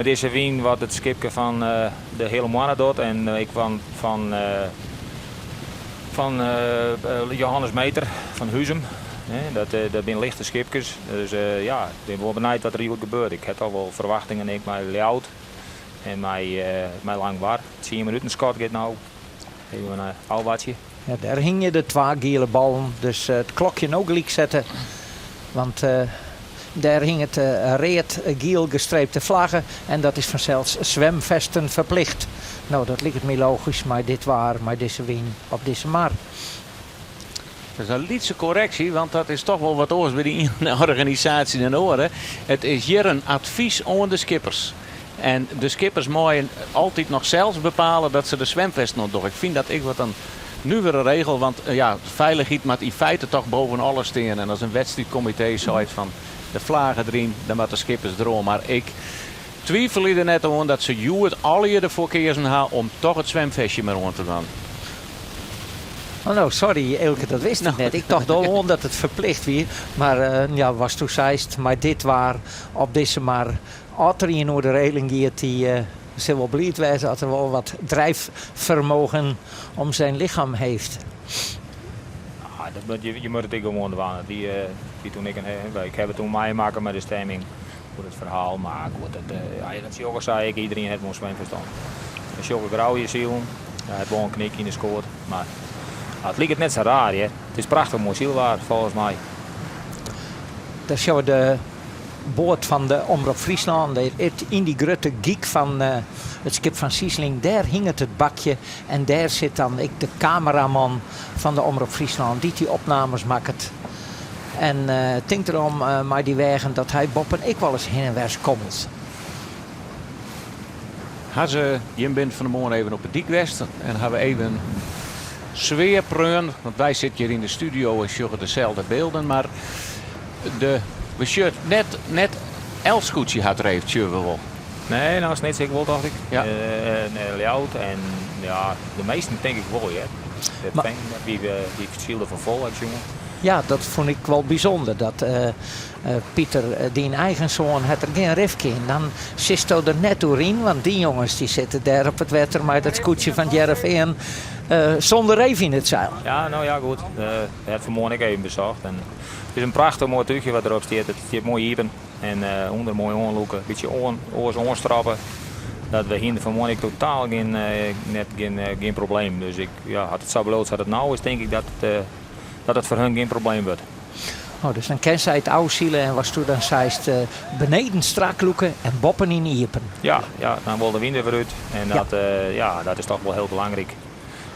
Dizze wyn wat it skipke fan de Heale Moanne docht en ek fan fan fan Johannes Meeter fan Huzum. Dat dat binne lichte skipkes. Dus ja, ik bin wol benijd wat der hjoed gebeurt. Ik ha toch wol ferwachtingen ek mei Ljouwert en mei mei Langwar. Tsien minuten skot giet no. Even ôfwachtsje. Ja, dêr hingje de twa giele ballen, dus it klokje no gelyk sette. Want dêr hinget de read-giel gestreepte flagge en dat is fansels swimfesten ferplicht. No, dat liket my logysk mei dit waar, mei dizze wyn op dizze mar. Dat is in lytse korreksje, want dat is toch wol wat oars by de iene organisaasje dan de oare. It is hjir in advys oan de skippers. En de skippers meie altyd noch sels bepale dat se de swimfesten oan dogge. Ik fyn dat ek wat in nuvere regel, want ja, feilichheid moat yn feite toch boven alles stean. En as in wedstriidkomitee seit fan de flage deryn, dan moat de skippers deroan. Mar ik twivelje der net oan dat se hjoed allegear derfoar keazen ha om toch it swimfestje mar oan te dwaan. Oh no, sorry Eelke, dat wist ik net. Ik tocht al oan dat it ferplicht wie. Mar ja, watsto seist, mei dit waar op dizze mar As der ien oer de reling giet, dy sil wol bliid wêze as er wol wat drijfvermogen om zijn lichem heeft. Ah, dat moet, je, je moet it ek gewoan dwaan. Die, die toen ik, ik ha it toen meimakke mei de stemming oer it ferhaal, mar goed, dat, ja, dat sjogge sy ek, iderien hat wol in swimferstân. We sjogge Grou silen, ja, hat wol in knik yn de skoat, mar ah, it liket net sa raar, hear. It is prachtich moai sylwaar, folgens my. Dêr sjogge we de boat fan de Omrop Fryslân, yn dy grutte gyk fan it skip fan Siesling, dêr hinget it bakje en dêr sit dan ek de kameraman fan de Omrop Fryslân dy't dy opnames makket. En tink derom mei dy weagen dat hy boppen ek wolris hinne en wer skommelt. Ha se, jim binne fan 'e moarn even op 'e dyk west en hawwe even sfear preaun, want wy sitte hjir yn de studio en sjogge deselde bylden, mar de, we sjogge net, net elts skûtsje hat reef, sjogge we wol. Nee, no Snits ek wol tocht ik. Ja. Uh, Ljouwert en ja, de measten tink ik wol, hear. Dat wie dy ferskilde fan fol, ha ik sjoen. Ja, dat fûn ik wol bysûnder. Dat Pieter, dyn eigen soan, hat der gjin reefke yn. Dan sitsto der net oer yn, want dy jonges dy sitte dêr op it wetter mei dat skûtsje fan Hearrenfean sûnder reef yn it seil. Ja, no ja, goed. Dat hat fan 'e moarn ek even besocht. En it is in prachtich moai túchje wat derop stiet. It stiet moai iepen en ûnder moai oanlûke. Bytsje oan, oars oanstrappe. Dat we hiene fan 'e moarn ek totaal gjin, net gjin, gjin probleem. Dus ik, ja, as it sa bliuwt sa't it no is, tink ik dat it, dat it foar hun gjin probleem wurdt. Oh, dus dan kin sy it ôfsile en watsto dan seist, beneden strak lûke en boppen yn iepen. Ja, ja, dan wol de wyn der wer út en dat, ja, dat is toch wol hiel belangryk.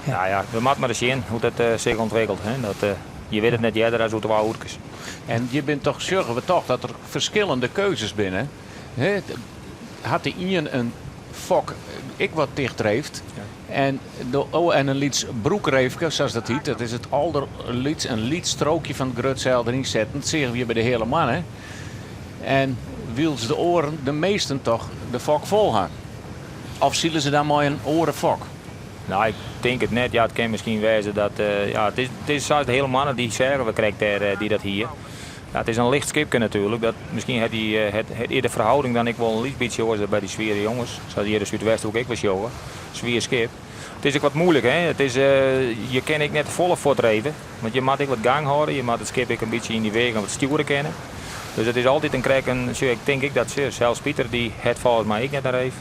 Ja, ja, we moatte mar ris sjen hoe't it sich ûntwikkelt. Hè. Dat, je witte it net earder as oer twa oerkes. En je binne toch, sjogge we toch dat der ferskillende keuzes binne. Hè? Hat de ien in fok ek wat tichtreefd en, de, oh, en in lyts broekreefke, sa't dat hjit. Dat is it alderlyts, in lyts strookje fan it grutseil deryn setten. Dat seagen we by de Heale Moanne. En wylst de oaren, de measten toch de fok fol ha. Of sile se dan mei in oare fok? No, ik tink it net. Ja, it kin miskien wêze dat, ja, it is, it is sa de Heale Moanne, dy seagen we krekt dêr, dy't dat hie. Ja, it is in licht skipke natuerlik. Dat, miskien hat dy, hat, hat de ferhâlding dan ek wol in lyts bytsje oars dan by dy swiere jonges. Sa't hjir de Súdwesthoek ek wol sjogge. Swier skip. It is ek wat muoilik, hè. It is, je kinne ek net folle fuortreve. Want je moatte ek wat gang hâlde. Je moatte it skip ek in bytsje yn dy weagen wat stjoere kinne. Dus it is altyd in krekt in, sjoch, ik tink ek dat, sjoch, sels Pieter dy hat folgens my ek net in reef.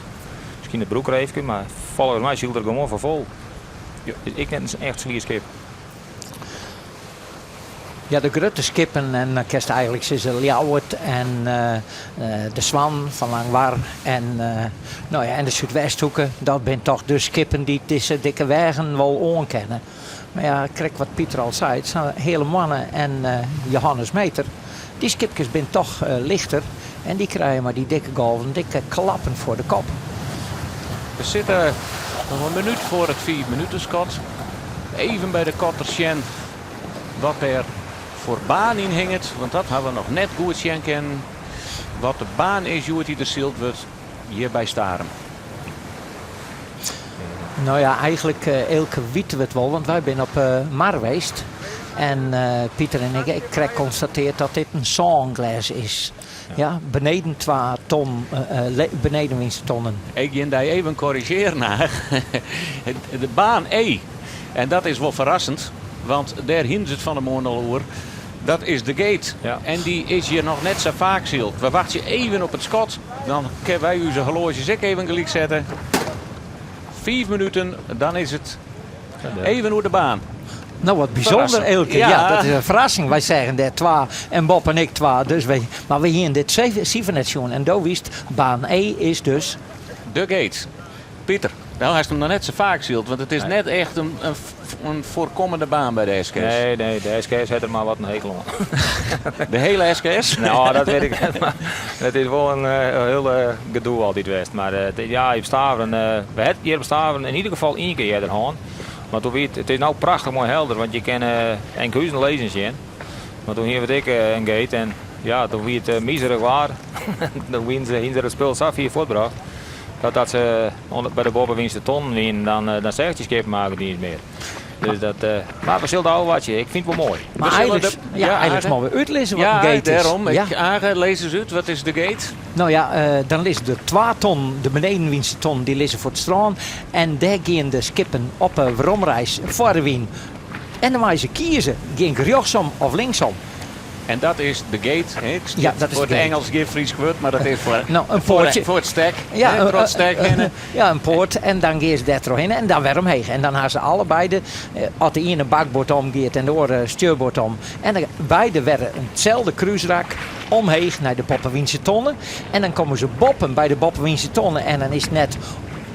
Miskien it broekreefke, mar folgens my sylt er gewoan foar fol. It is ek net in echt swier skip. Ja, de grutte skippen en dan kinst eigenlik sizze Ljouwert en de Swan fan Langwar en, no ja, en de Súdwesthoeke, dat binne toch de skippen dy't dizze dikke weagen wol oankinne. Mar ja, krekt wat Pieter al sei, sa'n Heale Moanne en Johannes Meeter, dy skipkes binne toch lichter en dy krije mei dy dikke golven dikke klappen foar de kop. We sitte noch in minút foar it fiifminutenskot. Even by de kotter sjen wat der foar baan yn hinget, want dat hawwe we noch net goed sjen kinnen. Wat de baan is hjoed dy't der syld wurdt hjir by Starum. No ja, eigenlik Eelke witte we it wol, want wy binne op mar west. En Pieter en ik ek krekt konstateard dat dit in sânglês is. Ja, beneden twa ton, benedenwynse tonnen. Ik gean dy even korrizjearjen, Aag. De baan E. En dat is wol ferrassend, want dêr hienen se it fan 'e moarn al oer. Dat is de gate. Ja. En dy is hjir noch net sa faak syld. We wachtsje even op it skot. Dan kinne wy ús horloazjes ek even gelyk sette. Fiif minuten, dan is it even oer de baan. No, wat bysûnder, Eelke. Ja. Ja, dat is in ferrassing. Wy seagen dêr twa en Bob en ik twa. Dus wy, mar we hienen dit sifer net sjoen. En do wist, baan E is dus... De gate. Pieter, no hast him noch net sa faak syld, want it is net echt in in foarkommende baan by de SKS. Nee, nee, de SKS hat der mar wat in hekel oan. De hiele SKS? No, dat wit ik net, mar it is wol in hiel gedoe altyd west. Mar ja, op Staveren, we ha it hjir op Staveren yn ieder gefal ien kear earder hân. Mar doe wie it, it is no prachtich moai helder, want je kinne Enkhuizen lizzen sjen. Mar doe hiene we it ek in gate en ja, doe wie it miserich waar. Doe wiene se, hiene se it spul sa fier fuortbrocht dat dat se by de boppewynse tonnen wienen, dan, dan seach je skippen eigentlik niet mear. Dus dat, mar we sille it ôfwachtsje. Ik fyn it wol moai. Mar eigentlik, ja, eigentlik moatte we útlizze wat in gate is. Dêrom. Ik, Age, lis ris út, wat is de gate? No ja, dan lizze der twa tonnen, de benedenwynse tonnen, dy lizze foar it strân. En dêr gean de skippen op 'e weromreis foar de wyn. En dan meie se kieze, gean ik rjochtsom of linksom. En dat is de gate, hè? Ja, dat is foar de it gate. Ingelsk gjin Frysk wurd, mar dat is foar, No, in foar, poartje. foar it stek. Ja, hè, troch it stek hinne. Ja, in poart. En dan gean se dêr trochhinne en dan wer omheech. En dan ha se allebeide, as de iene bakboard omgiet en de oare stjurboard om. En dan beide wer itselde krúsrak omheech nei de boppewynse tonne. En dan komme se boppen by de boppewynse tonne en dan is it net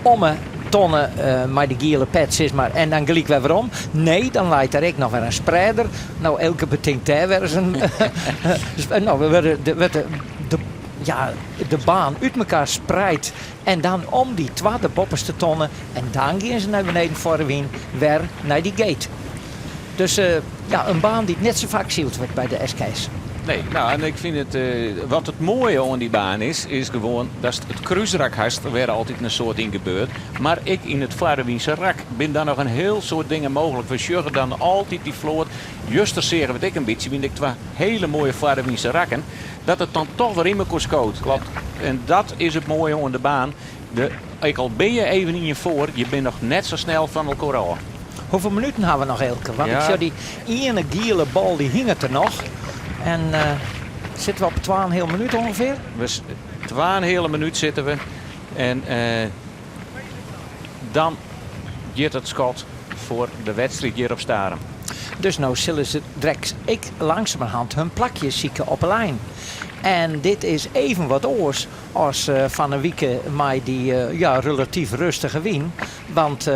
om 'e tonne mei de giele pet sis mar en dan gelyk wer werom. Nee, dan leit der ek noch wer in spreader. No, Eelke betinkt dêr wer ris in. No, wurde de, wurdt de, de, ja, de baan út mekoar spreid en dan om dy twadde boppeste tonne en dan gean se nei beneden foar de wyn wer nei dy gate. Dus ja, in baan dy't net sa faak syld wurdt by de SKS. Nee, no en ik fyn it, wat it moaie oan dy baan is, is gewoan datst it krúsrak hast wêr altyd in soad yn gebeurt. Mar ek yn it foarewynse rak binne dan noch in hiel soad dingen mooglik. We sjogge dan altyd dy float. Juster seagen we it ek in bytsje, wiene ek twa hiele moaie foarewynse rakken. Dat it dan toch wer yn mekoar skoot. Klopt. En dat is it moaie oan de baan. De, ek al bin je even ien foar, je binne noch net sa snel fan elkoar ôf. Hoefolle minuten ha we noch, Eelke? Want ik Ja. sjoch dy iene giele bal dy hinget der noch. En sitte we op twa-en-in-heal minút ûngefear? We, twa-en-in-heale minút sitte we. En dan giet it skot foar de wedstriid hjir op Starum. Dus no sille se drekt ek langsumerhand hun plakje sykje op 'e lijn. En dit is even wat oars as fan 'e wike mei dy ja, relatyf rêstige wyn. Want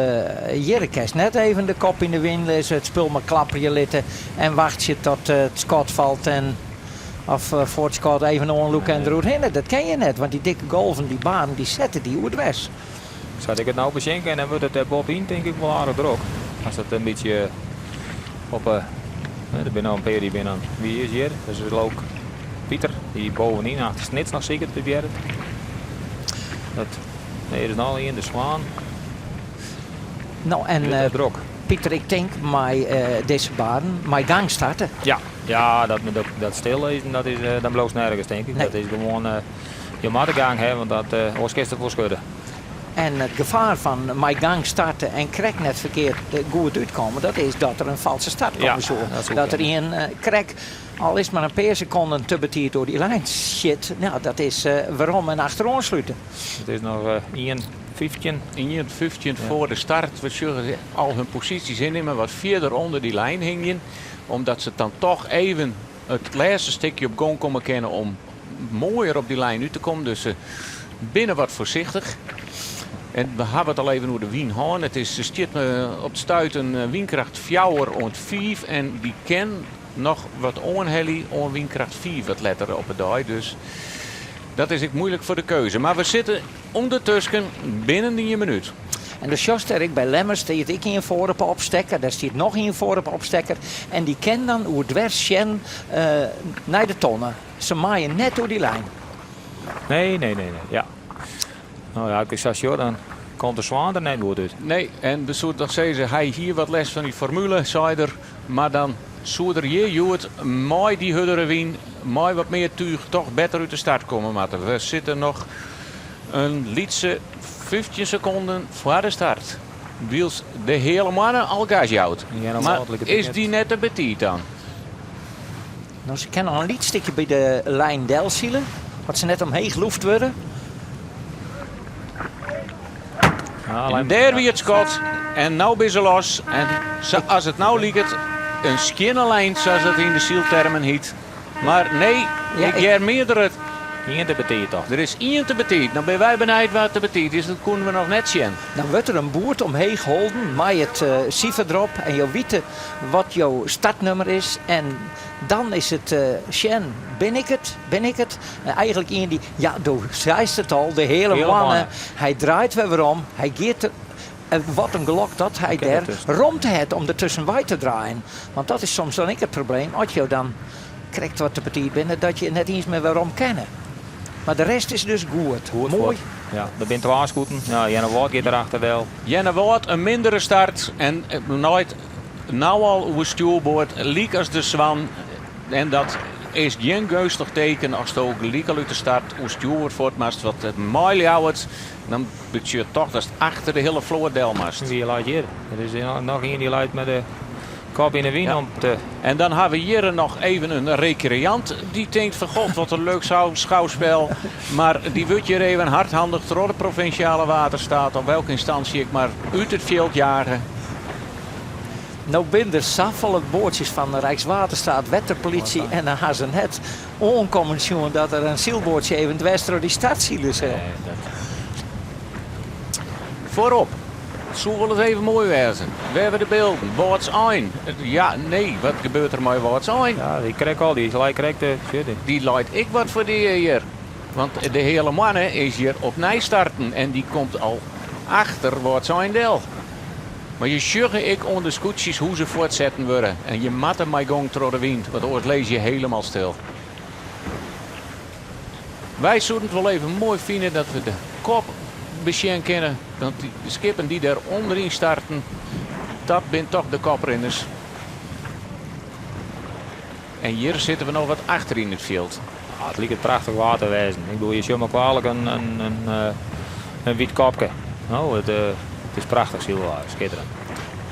hjir kinst net even de kop yn de wyn lizze, it spul mar klapperje litte en wachtsje tot it skot falt en of foar it skot even oanlûke en deroerhinne. Dat kin je net, want dy dikke golven, dy baren, dy sette dy oerdwers. Sa't ik it no besjen kin, dan wurdt it dêr boppe-yn tink ik wol aardich drok. As it in bytsje op 'e. Der binne no in pear dy binne dan. Wie is hjir? Dat is Look Pieter, dy bovenyn achter Snits noch siket probearret. Dat, nee, der is noch ien, de Swan. No, en Wurdt it drok. Pieter, ik tink mei dizze baren mei gang starte. Ja, ja dat, dat, dat stillizzen, dat is, dan bliuwst nergens, tink ik. Nee. Dat is gewoan, je moatte gang ha, want dat, oars kinst it wol skudde. En it gefaar fan mei gang starte en krekt net ferkeard goed útkomme, dat is dat der in falske start komme Ja, soe. dat soe Dat der kinne. ien krekt, al is it mar in pear sekonden te betiid oer dy lijn sjit, nou, dat is werom en achteroan slute. It is noch 1,15. 1,15 foar de start. We sjogge al hun posysjes ynnimme, wat fierder ûnder dy lijn hingjen. Omdat se dan toch even it lêste stikje op gong komme kinne om moaier op dy lijn út te kommen. Dus se binne wat foarsichtich. En we hawwe it al even oer de wyn hân. It is, stiet op it stuit in wynkracht 4 oant 5 en dy kin noch wat oanhelje oan wynkracht 5 wat letter op 'e dei. Dus dat is ek muoilik foar de keuze. Mar we sitte ûndertusken binnen ien minút. En do sjochst dêr ek by Lemmer stiet ek ien foar op 'e opstekker. Dêr stiet noch ien foar op 'e opstekker. En dy kin dan oerdwers sjen nei de tonne. Se meie net oer dy lijn. Nee, nee, nee, nee. Ja. No ja, as ik sa sjoch, dan komt de Swan der net goed út. Nee, en we soene toch sizze, hy hie wat lêst fan dy formule, sei er. Mar dan Soe der hjir hjoed mei dy hurdere wyn, mei wat mear túch, toch better út de start komme moatte. We sitte noch in lytse 15 sekonden foar de start. Wylst de Heale Moanne al gas jout. Mar is dy net te betiid dan? No, se kinne noch in lyts stikje by de lijn delsile, as se net omheech lûft wurde. En dêr wie it skot en no binne se los. En sa as it no liket, in skjinne lijn, sa dat yn de syltermen hyt. Mar nee, ik hear meardere. Ien te betiid toch? Der is ien te betiid. No binne wy benijd wa't te betiid is, dat koene we noch net sjen. Dan wurdt der in boerd omheech holden mei it sifer derop en jo witte wat jo startnummer is en dan is it sjen, bin ik it, bin ik it? En eigenlik ien dy, ja do seist it al, de Heale Moanne, hy draait wer werom, hy giet der, wat in gelok dat hy dêr romte hat om der tuskenwei te draaien. Want dat is soms dan ek it probleem, as jo dan krekt wat te betiid binne, dat je net iens mear werom kinne. Mar de rest is dus goed. Goed Moai. Ja, der binne twa skûten. Ja, Earnewâld giet derachter del. Earnewâld in mindere start en leit no al oer stjoerboard lykas de Swan. En dat is gjin geunstich teken asto gelyk al út de start oer stjoerboard fuort moatst. Want mei Ljouwert, dan betsjut toch datst achter de hiele float del moatst. Wie leit hjir? Der is noch ien dy leit mei de kop yn de wyn om te. En dan ha we hjir noch even in rekreant dy tinkt fan god wat in leuk schouwspel. Mar dy wurdt hjir even hardhandig troch de provinsjale waterstaat of welke ynstânsje ek mar út it fjild jage. No binne der safolle boatsjes fan Rijkswaterstaat, wetterpolitie en dan ha se net oankommen sjoen dat der in sylboatsje even dwers troch dy start sile sil. Foarop. It soe wol ris even moai wêze. Wêr binne de bylden? Wâldsein. Ja, nee, wat gebeurt der mei Wâldsein? Ja, dy krekt al, dy leit krekt te fierder. Dy leit ek wat foar dy hjir. Want de Heale Moanne is hjir opnij starten en dy komt al achter Wâldsein del. Mar je sjogge ek oan de skûtsjes hoe se fuortsetten wurde. En je moatte mei gong troch de wyn, want oars lizze je hielendal stil. Wy soenen it wol even moai fine dat we de kop besjen kinne. Want dy skippen dy't dêr ûnderyn starten, dat binne toch de koprinners. En hjir sitte we noch wat achter yn it fjild. Ah, it liket prachtich waar te wêzen. Ik bedoel, je sjogge mar kwalik in wyt kopke. No, it is prachtich sylwaar, skitterend.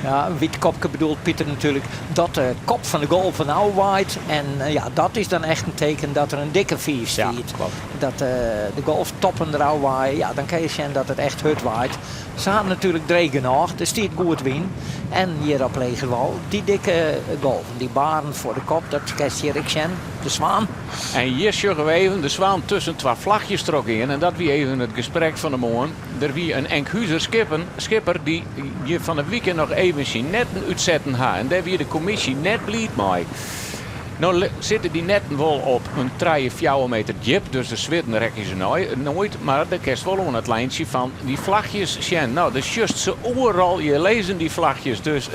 Ja, in wyt kopke bedoelt Pieter natuerlik dat de kop fan de golven ôfwaait. En ja, dat is dan echt in teken dat der in dikke fiif stiet. Ja, kloppet. Dat de golftoppen der ôfwaaie, ja, dan kin je sjen dat it echt hurd waait. Se ha natuerlik dreech genôch, der stiet goed wyn. En hjir op legerwâl, dy dikke golven, dy baren foar de kop, dat kinst hjir ek sjen, de Swan. En hjir sjogge we even de Swan tusken twa flachjes trochgean. En dat wie even it gesprek fan de moarn. Der wie in Enkhuzer skipper dy't hjir fan 'e wike noch even syn netten útsetten ha en dêr wie de kommisje net bliid mei. No sitte dy netten wol op in trije, fjouwer meter djip, dus de swidden rekje se noait, mar dêr kinst wol oan it lijntsje fan dy flachjes sjen. No, do sjochst se oeral, hjir lizzen dy flachjes, dus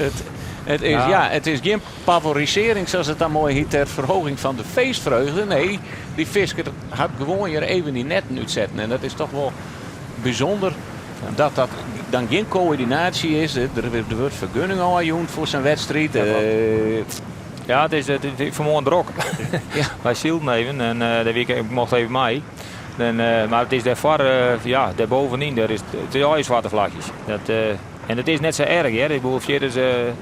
it is, ja, it is gjin favorisearring sa't it dan moai hyt ter ferhoging fan de feestvreugde. Nee, dy fisker hat gewoan hjir even dy netten útsetten en dat is toch wol bysûnder dat dat dan gjin koördinaasje is. Der wurdt fergunning ôfjûn foar sa'n wedstriid. Ja, it is fanmoarn drok. Wy sylden even en dêr wie ik, ik mocht even mei. En, mar it is dêrfoar, ja, dêr bovenyn, dêr is it is allegear swarte flakjes. Dat, en it is net sa erch hear. Ik bedoel, fierders,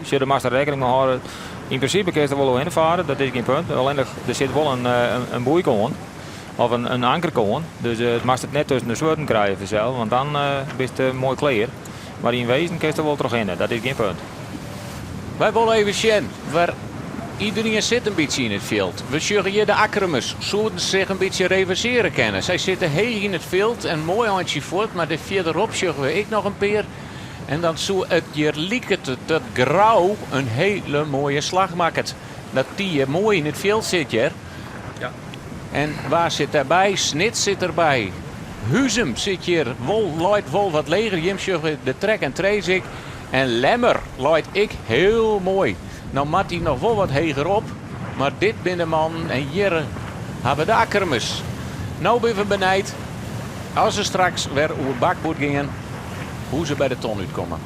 sjoch, dêr moatst der rekkening mei hâlde. Yn prinsipe kinst der wol oerhinne farre, dat is gjin punt. Allinnich, der sit wol in boeike oan. Of in ankerke oan. Dus moatst it net tusken de swurden krije fansels, want dan bist moai klear. Mar yn wezen kinst der wol trochhinne, dat is gjin punt. Wy wolle even sjen wêr iderien sit in bytsje yn it fjild. We sjogge hjir de Akkrumers. Soenen sich in bytsje revansearje kinne. Sy sitte heech yn it fjild en moai eintsje fuort, mar dêr fierderop sjogge we ek noch in pear. En dan soe it hjir liket it dat Grou in hiele moaie slach makket. Dat dy hjir moai yn it fjild sit hjir. Ja. En wa sit dêrby? Snits sit derby. Huzum sit hjir wol, leit wol wat leger. Jim sjogge de trek en trace ek. En Lemmer leit ek hiel moai. No moat dy noch wol wat heger op, mar dit binne de mannen en hjir ha we de Akkrumers. No binne we benijd as se straks wer oer bakboard gean, hoe se by de ton útkomme.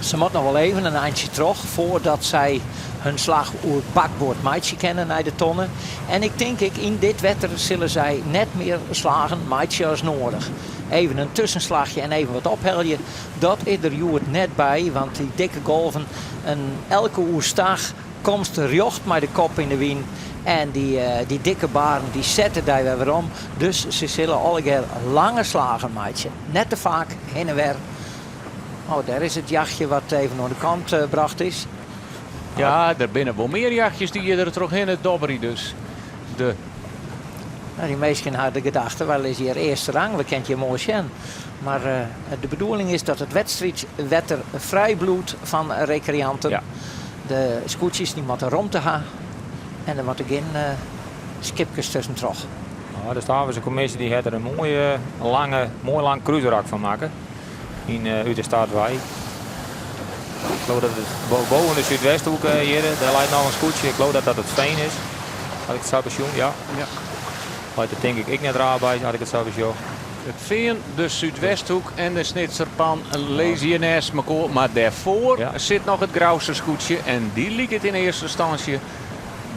Se moat noch wol even in eintsje troch foardat sy hun slach oer bakboard meitsje kinne nei de tonne. En ik tink ek yn dit wetter sille sy net mear slagen meitsje as noadich. Even in tuskenslachje en even wat ophelje, dat is der hjoed net by, want dy dikke golven en elke oerstach komst rjocht mei de kop yn de wyn en dy dikke baren dy sette dy wer werom. Dus se sille allegear lange slagen meitsje. Net te faak hinne wer. Oh, dêr is it jachtje wat even oan de kant brocht is. Ja, der binne wol mear jachtjes dy't hjir der trochhinne dobberje, dus de. No, dy minsken ha de gedachte, wy lizze hjir earste rang, we kinne it hjir moai sjen. Mar de bedoeling is dat it wedstriidwetter frij bliuwt fan rekreanten. Ja. De skûtsjes dy moatte romte ha en der moatte gjin skipkes tuskentroch. No, de Staverse kommisje dy hat der in moaie lange, moai lang krúsrak fan makke. Yn út de start wei. Ik geloof dat it boven de Súdwesthoek hjir, dêr leit noch in skûtsje. Ik geloof dat dat it Veen is. As ik it sa besjoen, ja. Ja. Leit der tink ik ek net raar by, as ik it sa besjoch. It Fean, de Súdwesthoek en de Snitserpan lizze hjir nêst mekoar, mar dêrfoar Ja. sit noch it Grouster skûtsje en dy liket yn earste ynstânsje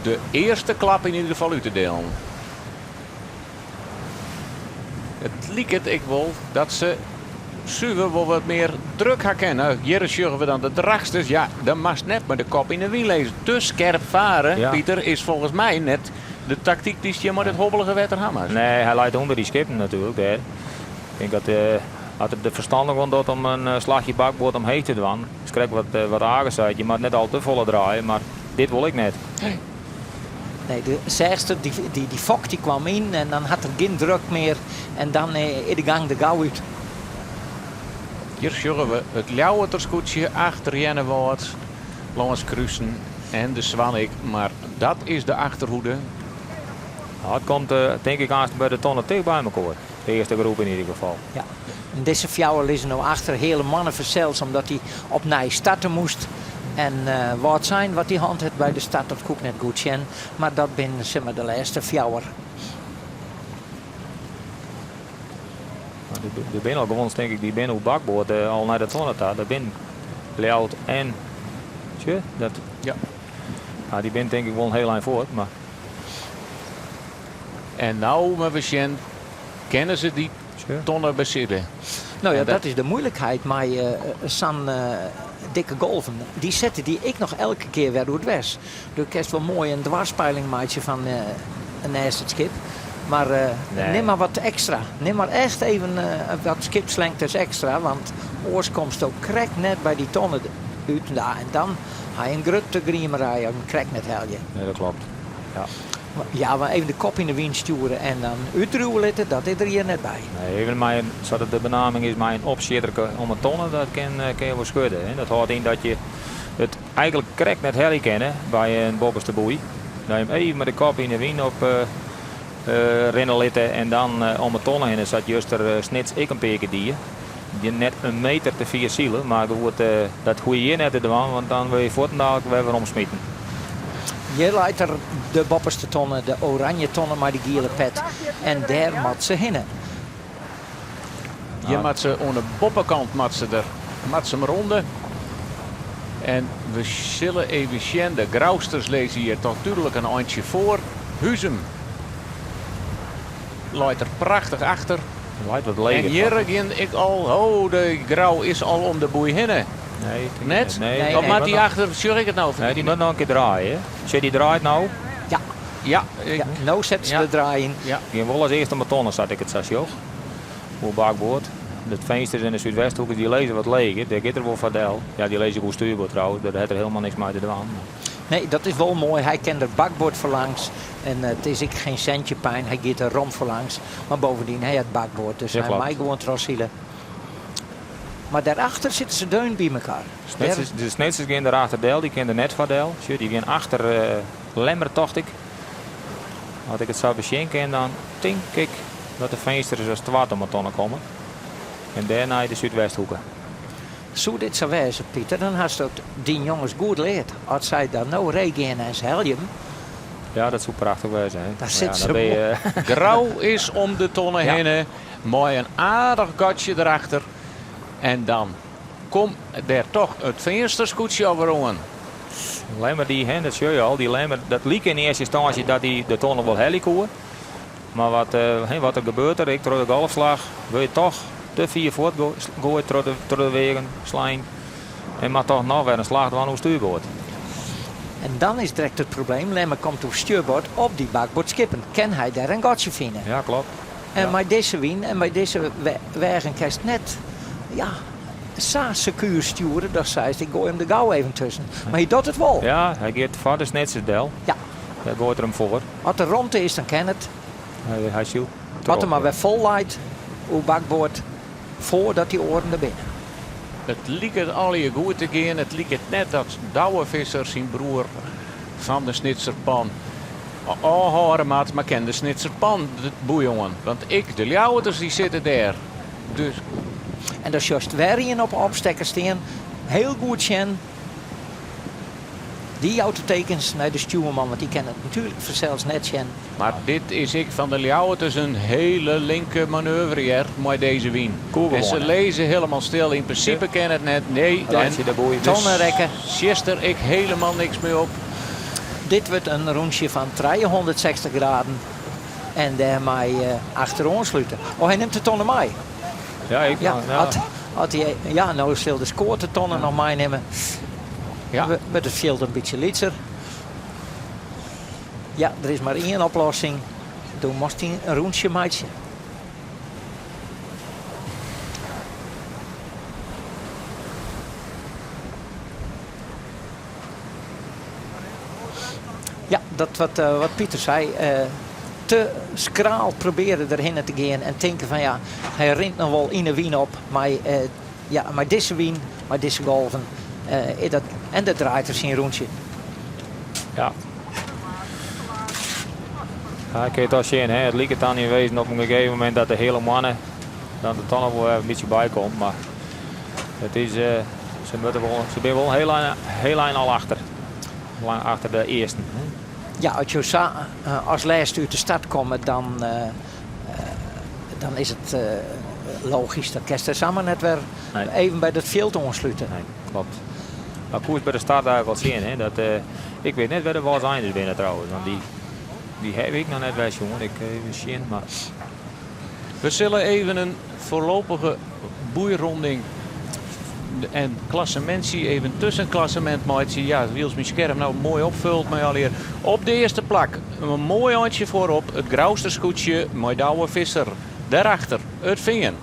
de earste klap yn ieder gefal út te delen. It liket ek wol dat se suver wol wat mear druk ha kinne. Hjir sjogge we dan de Drachtsters. Ja, dan moatst net mei de kop yn de wyn lizze. Te skerp faren, Ja. Pieter, is folgens my net de taktyk dy'tst hjir mei dit hobbelige wetter ha moatst. Nee, hy leit ûnder dy skippen natuerlik dêr. Ik tink dat as er der ferstannich oan docht om in slachje bakboard omheech te dwaan, is krekt wat, wat Age seit, je moat net al te folle draaie, mar dit wol ek net. Nee, de seachste, dy, dy, dy fok dy kwam yn en dan hat er gjin druk mear en dan is de gang der gau út. Hjir sjogge we it Ljouwerter skûtsje achter Earnewâld lâns krusen en de Swan ek, mar dat is de achterhoede. Nou, it komt tink ik aanst by de tonne ticht by mekoar. De earste groep yn ieder gefal. Ja, en dizze fjouwer lizze no achter Heale Moanne fansels omdat hy opnij starte moast. En Wâldsein wat dy hân hat by de start dat koe ik net goed sjen, mar dat binne sis mar de lêste fjouwer. Der binne al gewoan, tink ik, dy binne oer bakboard al nei de tonne ta. Der binne Ljouwert en sjoch, dat Ja. Ja, dy binne tink ik wol in hiel ein fuort, mar. En no moatte we sjen, kinne se dy tonne besibbe? No ja, dat is de moeilikheid mei sa'n dikke golven. Dy sette dy ek noch elke kear wer oerdwers. Do kinst wol moai in dwarspeiling meitsje fan neist it skip, mar nim mar wat ekstra. Nim mar echt even wat skipslengtes ekstra, want oars komsto krekt net by dy tonne út. En dan ha je in grutte griemerij as je 'm krekt net helje. Nee, dat klopt. Ja. Ja, mar even de kop yn de wyn stjoere en dan útdriuwe litte, dat is der hjir net by. Nee, even mei in, sa't it de benaming is, mei in opsjitterke om 'e tonne, dat kin, kin je wol skudde. Hè. Dat hâldt yn dat je it eigentlik krekt net helje kinne by in boppeste boei. Dat je him even mei de kop yn de wyn op rinne litte en dan om 'e tonne hinne, sa't juster Snits ek in pear kear die. Net in meter te fier sile, mar goed, dat hoege je hjir net te dwaan, want dan wurde je fuortendalik wer weromsmiten. Hjir leit er de boppeste tonne, de oranje tonne mei de giele pet. En dêr moat se hinne. Hjir moat se oan de boppekant moat se der, moat se 'm ronde. En we sille even sjen, de Grousters lizze hjir toch dúdlik in eintsje foar. Huzum leit der prachtich achter. Leit wat leger. En hjir gean ik al, oh, de Grou is al om de boei hinne. Nee, net? Nee, Of moat dy achter, sjoch ik it no? Nee, dy moat noch in kear draaie. Sjoch, dy draait no. Ja. Ja. Ja, no set se de draai yn. Ja. Gean wol as earste om 'e tonne, sa't ik it sa sjoch. Oer bakboard. De Finsters en de Súdwesthoekers dy lizze wat leger. Dêr giet er wol foar del. Ja, dy lizze oer stuurboard trouwens. Dêr hat er helemaal niks mei te dwaan. Nee, dat is wol moai. Hy kin der bakboard foarlangs. En it is ek geen centje pijn. Hy giet der rom foarlangs. Mar bovendien, hy hat bakboard. Dus hy mei gewoan trochsile. Mar dêrachter sitte se deun by mekoar. Snitsers, de Snitsers gean derachter del. Dy kin der net foar del. Sjoch, dy gean achter Lemmer, tocht ik. As ik it sa besjen kin, dan tink ik dat de Finsters as twad om 'e tonne komme. En dêrnei de Súdwesthoeke. Soe dit sa wêze, Pieter, dan hast it dyn jonges goed leard. As sy dan no ree gean en se helje him. Ja, dat soe prachtich wêze. Hè? Dan Ja, sit dan se ben je, Grou is om de tonne Ja. hinne mei in aardich gatsje derachter. En dan. Kom dêr toch it Feanster skûtsje alwer oan. Lemmer dy, hè, dat sjoch je al, dy Lemmer, dat like yn earste ynstânsje dat hy de tonne wol helje koe. Mar wat, hè, wat der gebeurt der, ek troch de golfslach, wurd je toch te fier fuort goaid troch de, troch de weagen slein. En moat toch noch wer in slach dwaan oer stuurboard. En dan is direkt it probleem, Lemmer komt oer stuurboard op dy bakboardskippen. Kin hy dêr in gatsje fine? Ja, klopt. En Ja. mei dizze wyn en mei dizze weagen kinst net, ja, sa sekuer stjoere datst seist, ik goai him der gau even tusken. Mar hy docht it wol. Ja, hy giet foar de Snitsers del. Ja. Dêr goait er him foar. As der romte is, dan kin it. Hy sylt As er troch. mar wer fol leit oer bakboard foardat dy oaren der binne. It liket allegear goed te gean. It liket net dat Douwe Visser syn broer fan de Snitser Pan ôfhâlde moat, mar kin de Snitser Pan de boei oan. Want ek de Ljouwerters dy sitte dêr. Dus. En dan sjochst wer ien op 'e opstekker stean. Heel goed sjen. Dy jout de tekens nei de stjoerman, want dy kin it natuerlik fansels net sjen. Mar dit is ek fan de Ljouwerters in hele linke manoeuvre hear, mei dizze wyn. Koe En se gewoan, hè? lizze hielendal stil. Yn prinsipe kin it net. Nee, en Rântsje de boei. Tonne rekke. Sjochst der ek hielendal niks mear op. Dit wurdt in rûntsje fan 360 graden en dêrmei achteroan slute. Oh, hy nimt de tonne mei. Ja, ik, Ja, ja. At, at hy, ja, no sil de skoat de tonne noch meinimme. Ja. Wurdt it fjild in bytsje lytser. Ja, der is mar ien oplossing. Do moatst dyn rûntsje meitsje. Ja, dat wat, wat Pieter sei. Te skraal probearje derhinne te gean en tinke fan ja, hy rint noch wol yn 'e wyn op mei, ja, mei dizze wyn, mei dizze golven. Is dat, en dat draait er syn rûntsje. Ja. Ja, ik kin it al sjen, hè. It liket dan yn wezen op in gegeven momint dat de hiele moanne dan der toch noch wol even in bytsje by komt. Mar it is, se moatte wol, se binne wol in hiel ein, hiel ein al achter. Lang achter de earsten. Hè. Ja, as jo sa as lêste út de start komme, dan, dan is it logysk. Dan kinst der samar net wer Nee. even by dat fjild oanslute. Nee, klopt. Mar koest by de start eigentlik al sjen, hè, dat, ik wit net wêr't de Wâldseinders binne trouwens, want dy, dy ha ik noch net wer sjoen. Ik even sjen, mar We sille even in foarlopige boeironding en klassemintsje, even tuskenklassemint meitsje. Ja, wylst myn skerm no moai opfult mei allegear. Op de earste plak, in moai eintsje foarop, it Grouster skûtsje mei Douwe Visser. Dêrachter it Fean.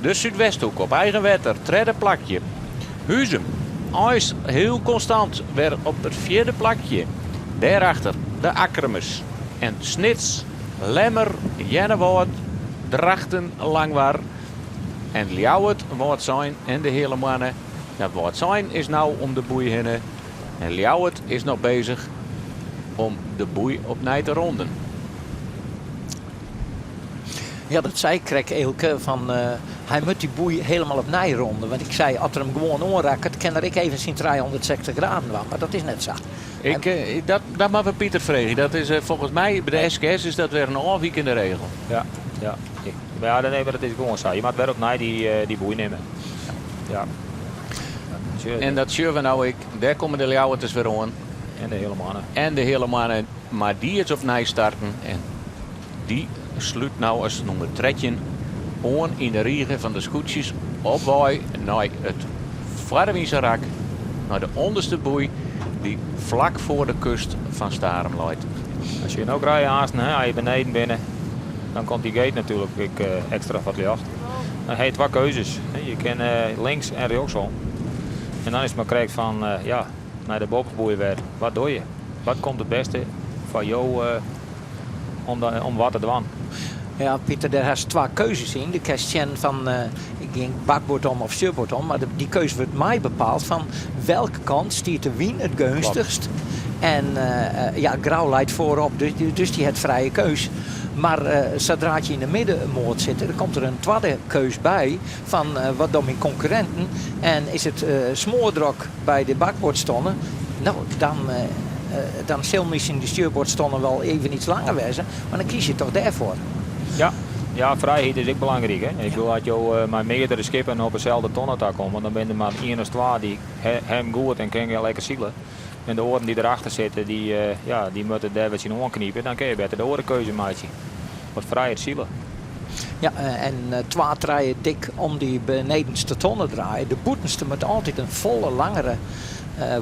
De Súdwesthoek op eigen wetter, tredde plakje. Huzum, eins hiel konstant, wer op it fjirde plakje. Dêrachter de Akkrumers en Snits, Lemmer, Earnewâld, Drachten, Langwar en Ljouwert, Wâldsein en de Heale Moanne. Dat Wâldsein is no om de boei hinne en Ljouwert is noch bezich om de boei opnij te ronden. Ja, dat sei ik krekt Eelke, fan hy moat dy boei hielendal opnij ronde. Want ik sei, as er him gewoan oanrakket, kin er ek even syn 360 graden dwaan. Mar dat is net sa. Ik, dat, dat moatte we Pieter freegje. Dat is folgens my by de SKS is dat wer in ôfwikende regel. Ja, ja. Ja, nee, mar dat is gewoan sa. Je moatte wer opnij dy boei nimme. Ja. En dat sjogge we no ek. Dêr komme de Ljouwerters wer oan. En de Heale Moanne. En de Heale Moanne. Mar dy is opnij starten. En dy slút no as nûmer 13 oan yn de rige fan de skûtsjes op wei nei it foarwynse rak, nei de ûnderste boei dy't flak foar de kust fan Starum leit. As je no krije aansten, hè, as je beneden binne, dan komt dy gate natuerlik ek ekstra foar it ljocht. Dan ha je twa keuzes. Je kinne links en rjochtsom. En dan is it mar krekt fan, ja, nei de boppeboei wer. Wat doe je? Wat komt it bêste foar jo om wat te dwaan? Ja, Pieter, dêr hast twa keuzes yn. Do kinst sjen fan, ik gean bakboard om of stuurboard om, mar dy keuze wurdt mei bepaald fan welke kant stiet de wyn it geunstichst. En ja, Grou leit foarop, dus dy hat frije keus. Mar sadra't je yn de middenmoat sitte, dan komt der in twadde keus by fan wat dogge myn konkurrinten en is it smoardrok by de bakboardstonne, no dan, dan sil miskien de stuurboardstonne wol even iets langer wêze, mar dan kies je toch dêrfoar. Ja. Ja, frijheid is ek belangryk. Hè? Ik bedoel, as jo mei meardere skippen op deselde tonne ta komme, dan binne der mar ien of twa dy't him goed en kinne lekker sile. En de oaren dy't derachter sitte, dy, ja, dy moatte dêr wer tsjin oanknipe. Dan kinne je better de oare keuze meitsje. Wat frijer sile. Ja, en twa, trije dik om dy benedenste tonne draaie. De bûtenste moat altyd in folle langere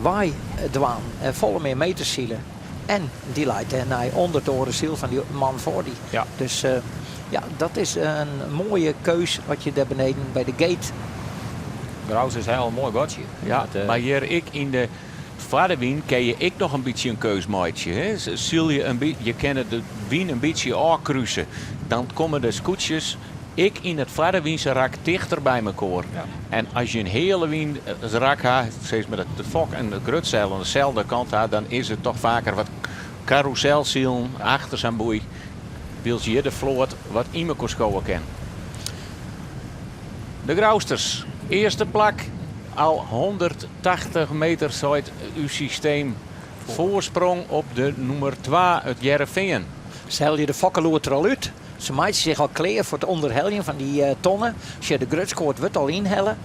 wei dwaan en folle mear meters sile. En dy leit dêrnei ûnder it oare syl fan dy man foar dy. Dus ja, dat is in moaie keus wat je dêr beneden by de gate. Grou is hiel moai gatsje. Ja, mar hjir ek yn de foar de wyn kinne je ek noch in bytsje in keus meitsje. Hè? Syl je in by, je kinne de wyn in bytsje ôfkruse. Dan komme de skûtsjes ek yn it foardewynse rak tichter by mekoar. En as je in heale wyn rak ha, sis mar de fok en it grutseil oan deselde kant ha, dan is it toch faker wat karûselsilen achter sa'n boei, wylst hjir de float wat yn mekoar skowe kin. De Grousters, earste plak, al 180 meter seit ús systeem, foarsprong op de nûmer twa, it Hearrenfean. Se helje de fokkeloer der al út. Se meitsje sich al klear foar it ûnderheljen fan dy tonne. Sjoch, de grutskoat wurdt al ynhelle.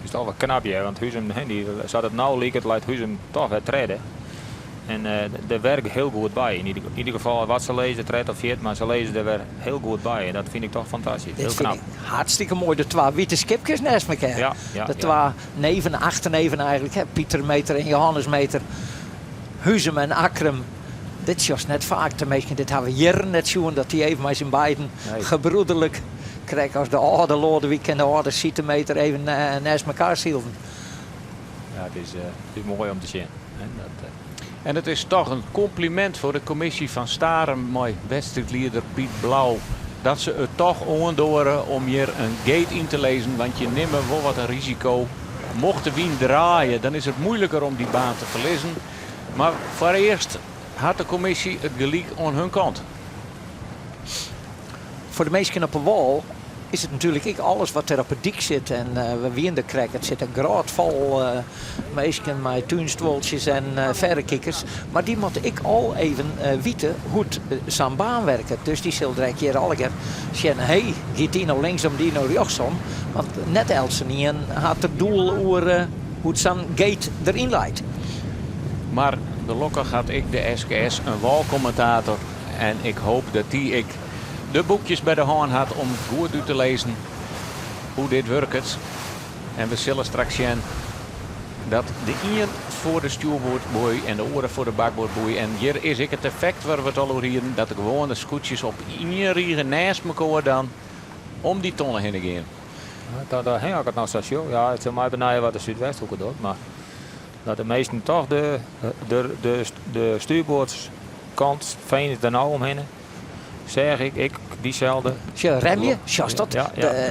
Is toch wel knap hear, want Huzum, dy, sa't it no liket, leit Huzum toch wer tredde. En der wer hiel goed by. Yn ieder gefal wat se lizze, tredde of fjirde, mar se lizze der wer hiel goed by. En dat fyn ik toch fantastysk. Dit Hiel fyn knap. ik hartstikke moai. De twa wite skipkes neist mekoar. Ja, De twa neven, achterneven eigentlik, hè, Pieter Meter en Johannes Meter. Huzum en Akkrum. Dit sjochst net faak de minsken. Dit hawwe we jierren net sjoen dat dy even mei syn beiden Nee. gebroederlik, krekt as de âlde Loadewyk en de âlde Siete Meter even neist mekoar sylden. Ja, it is moai om te sjen. Hè, dat. En it is toch in kompliment foar de kommisje fan Starum mei wedstriidlieder Piet Blauw dat se it toch oandoare om hjir in gate yn te lizzen, want je nimme wol wat in risiko. Mocht de wyn draaie, dan is it moeiliker om dy baan te ferlizzen. Mar foarearst hat de kommisje it gelyk oan hun kant. Foar de minsken op 'e wâl is it natuerlik ek alles wat der op 'e dyk sit. En we wiene der krekt, it sit in grôtfol minsken mei túnstuoltsjes en ferrekikers. Mar dy moatte ek al even witte hoe't sa'n baan werket. Dus dy sil direkt hjir allegear sjen, hé, giet dy no linksom, dy no rjochtsom? Want net eltsenien hat der doel oer hoe't sa'n gate deryn leit. Mar gelokkich hat ek de SKS in wâlkommentator en ik hoop dat dy ek de boekjes by de hân hat om goed út te lizzen hoe't dit wurket. En we sille straks sjen dat de ien foar de stjoerboardboei en de oare foar de bakboardboei. En hjir is ek it effekt wêr't we it al oer hienen, dat de gewoane skûtsjes op ien rige nêst mekoar dan om dy tonne hinne gean. Dat, dat, as ik it no sa sjoch, ja, it sil my benijen wat de Súdwesthoeke docht, mar dat de measten toch de stuurboardskant feane der no omhinne. Seach ik ek dyselde. Sjoch, remje, sjochst dat?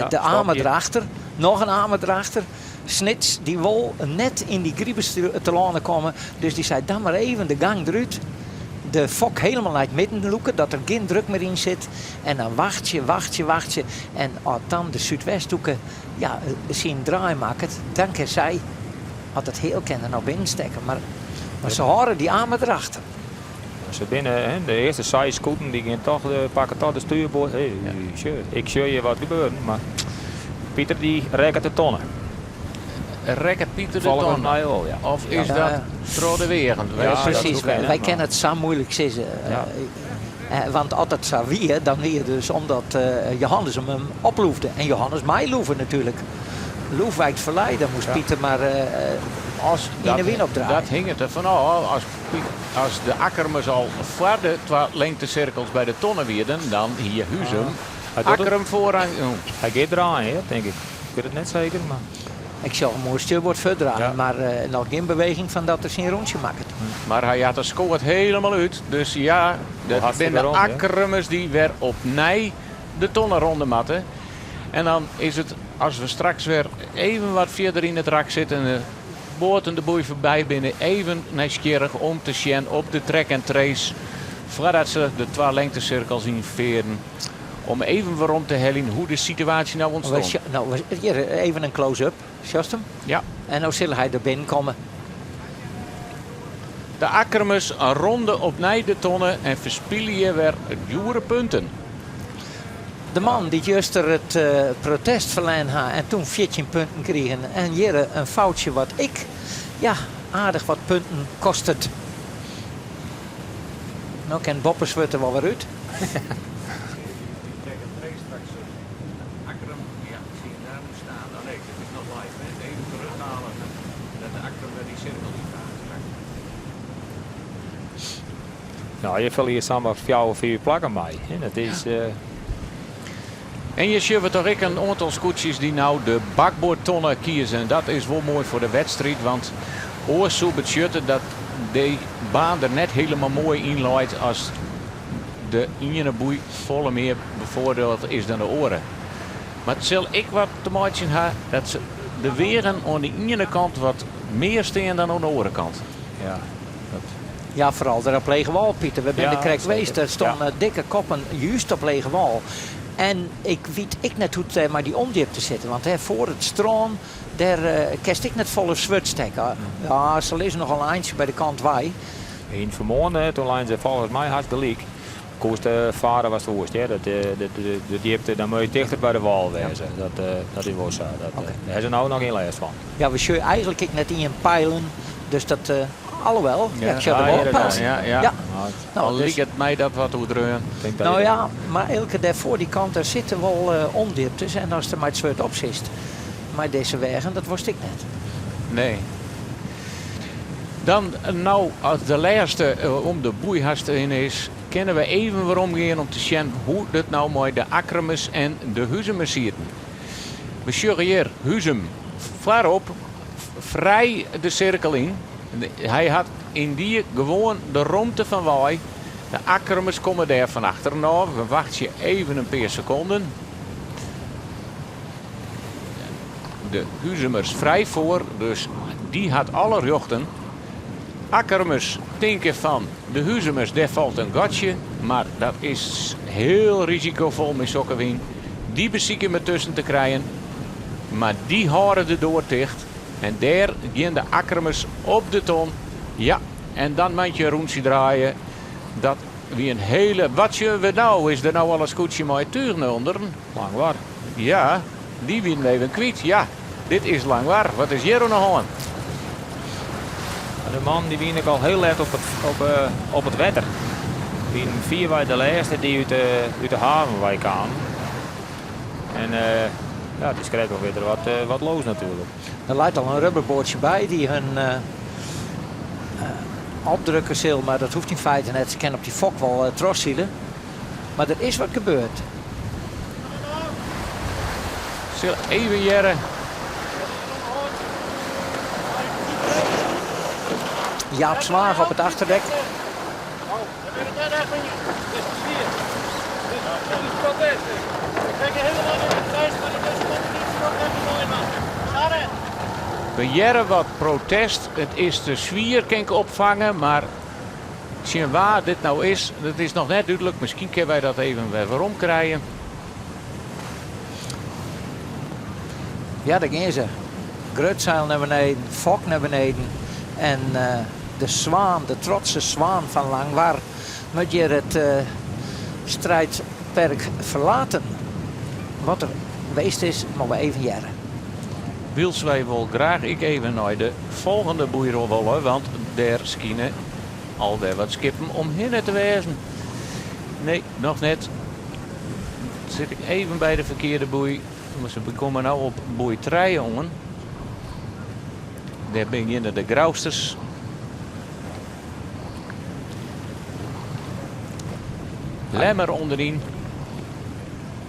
De amer derachter, noch in amer derachter. Snits dy wol net yn dy gribus telâne komme, dus dy sei dan mar even de gang derút, de fok helemaal nei it midden lûke, dat der gjin druk mear yn sit. En dan wachtsje, wachtsje, wachtsje. En as dan de Súdwesthoeke ja, syn draai makket, dan kin sy, as it heal kin, der noch binnen stekke. Mar se hâlde dy amer derachter. Se binne, hè, de earste seis skûten dy gean toch, pakke toch de stuurboard. Hey, sjoch, ik sjoch hjir wat gebeuren, mar Pieter dy rekket de tonne. Rekket Pieter de Folgens tonne? my wol, ja. Of is dat troch de weagen? Ja, dat Presys, soe kinne, wy kinne it sa muoilik sizze. Want as it sa wie, dan wie it dus omdat Johannes him him oploefde. En Johannes mei loeve natuerlik. Loef wijkt ferlei, dan moast Pieter mar yn de wyn opdraaie. Dat hinget der fan ôf. As de Akkermers al foar de twa lingtesirkels by de tonne wienen, dan hie Huzum Akkrum foarrang jûn. Hy giet draaien, hear, tink ik. Ik wit it net seker, mar. Ik sjoch him oer stjoerboard fuortdraaien, mar noch gjin beweging fan dat er syn rûntsje makket. Mar hy hat de skoat helemaal út, dus ja, dat binne de Akkermers dy't wer opnij de tonne ronde moatte. En dan is it, as we straks wer even wat fierder yn it rak sitte en de boaten de boei foarby binne, even nijsgjirrich om te sjen op de track and trace foardat se de twa lengtesirkels ynfearen. Om even werom te heljen hoe de situaasje no ûntstond. No, hjir even in close-up. Sjochst him? Ja. En no sil hy der binnen komme. De Akkermers ronde opnij de tonne en ferspylje wer djoere punten. De man dy't juster it protest ferlern ha en toen 14 punten krigen en hjir in foutsje wat ek ja, aardich wat punten kostet. No kin Boppeswurd der wol wer út. No, je ferliest samar fjouwer, fiif plakken mei. Dat is. En je sjogge toch ek in oantal skûtsjes dy't no de bakboardtonne kieze. En dat is wol moai foar de wedstriid, want oars soe betsjutte dat de baan der net hielendal moai yn leit as de iene boei folle mear befoardield is dan de oare. Mar it sil ek wat te meitsjen ha dat se de weagen oan de iene kant wat mear stean dan oan de oare kant. Ja, dat... Ja, foaral der op Legewâl, Pieter. We binne der krekt west. Der stonden dikke koppen juist op Legewâl. En ik wit ek net hoe't it mei dy ûndjipte sit. Want dêr foar it strân, dêr kinst ek net folle swurd stekke. Ja, se lizze noch al in eintsje by de kant wei. Yn Fermoarn, toen leinen se folgens my hast gelyk. Koest fare watst woest, hear. Dat, de djipte, dan moat je tichter by de wâl wêze. Dat, dat is wol sa. Dat, Dêr ha se no noch gjin lêst fan. Ja, we sjogge eigentlik ek net ien peilen. Dus dat, alhoewel, ja, ik sjoch der wol in peil. Ja. No, Al dus, liket my dat wat oerdreaun. No ja, mar Eelke, dêr foar dy kant, dêr sitte wol ûndjiptes. En ast der mei it swurd op sitst, mei dizze weagen, dat wolst ek net. Nee. Dan no, as de lêste om de boei hast hinne is, kinne we even weromgean om te sjen hoe't it no mei de Akkrumers en de Huzumers sieten. We sjogge hjir Huzum foarop frij de sirkel yn. Hy hat yndie gewoan de romte fan wei. De Akkrumers komme dêr fan achteren ôf. We wachtsje even in pear sekonden. De Huzumers frij foar, dus dy hat alle rjochten. Akkrumers tinke fan de Huzumers, dêr falt in gatsje, mar dat is hiel risikofol mei sokke wyn. Dy besykje him dertusken te krijen, mar dy hâlde de doar ticht en dêr gean de Akkrumers op de ton. Ja, en dan moat je in rûntsje draaie. Dat wie in hele. Wat sjogge we no? Is der no al in skûtsje mei túch nei ûnderen? Langwar. Ja, dy wienen we even kwyt. Ja, dit is Langwar. Wat is hjir oan de hân? De mannen dy wienen ek al hiel let op it, op, eh, op it wetter. Wienen fierwei de lêste dy't út de, út de haven wei kamen. En eh, ja, it is krekt wol wer wat, eh, wat los natuerlik. Der leit al in rubberboatsje by dy't hun opdrukke sil, mar dat hoecht yn feite net. Se kinne op dy fok wol trochsile. Mar der is wat gebeurd. Sil even hearre. Jaap Zwaag op it achterdek. We hearre wat protest. It is te swier, kin ik opfange, mar tsjin wa dit no is, dat is noch net dúdlik. Miskien kinne wy dat even wer werom krije. Ja, dêr gean se. Grutseil nei beneden, fok nei beneden. En de swaan, de trotse swaan fan Langwar, moat hjir it striidperk ferlaten. Wat der west is, moatte we even hearre. Wylst wy wol graach ek even nei de folgjende boeirol wolle, want dêr skine alwer wat skippen omhinne te wêzen. Nee, noch net. Sit ik even by de ferkearde boei. Se komme no op boei trije oan. Dêr begjinne de Grousters. Lemmer ûnderyn.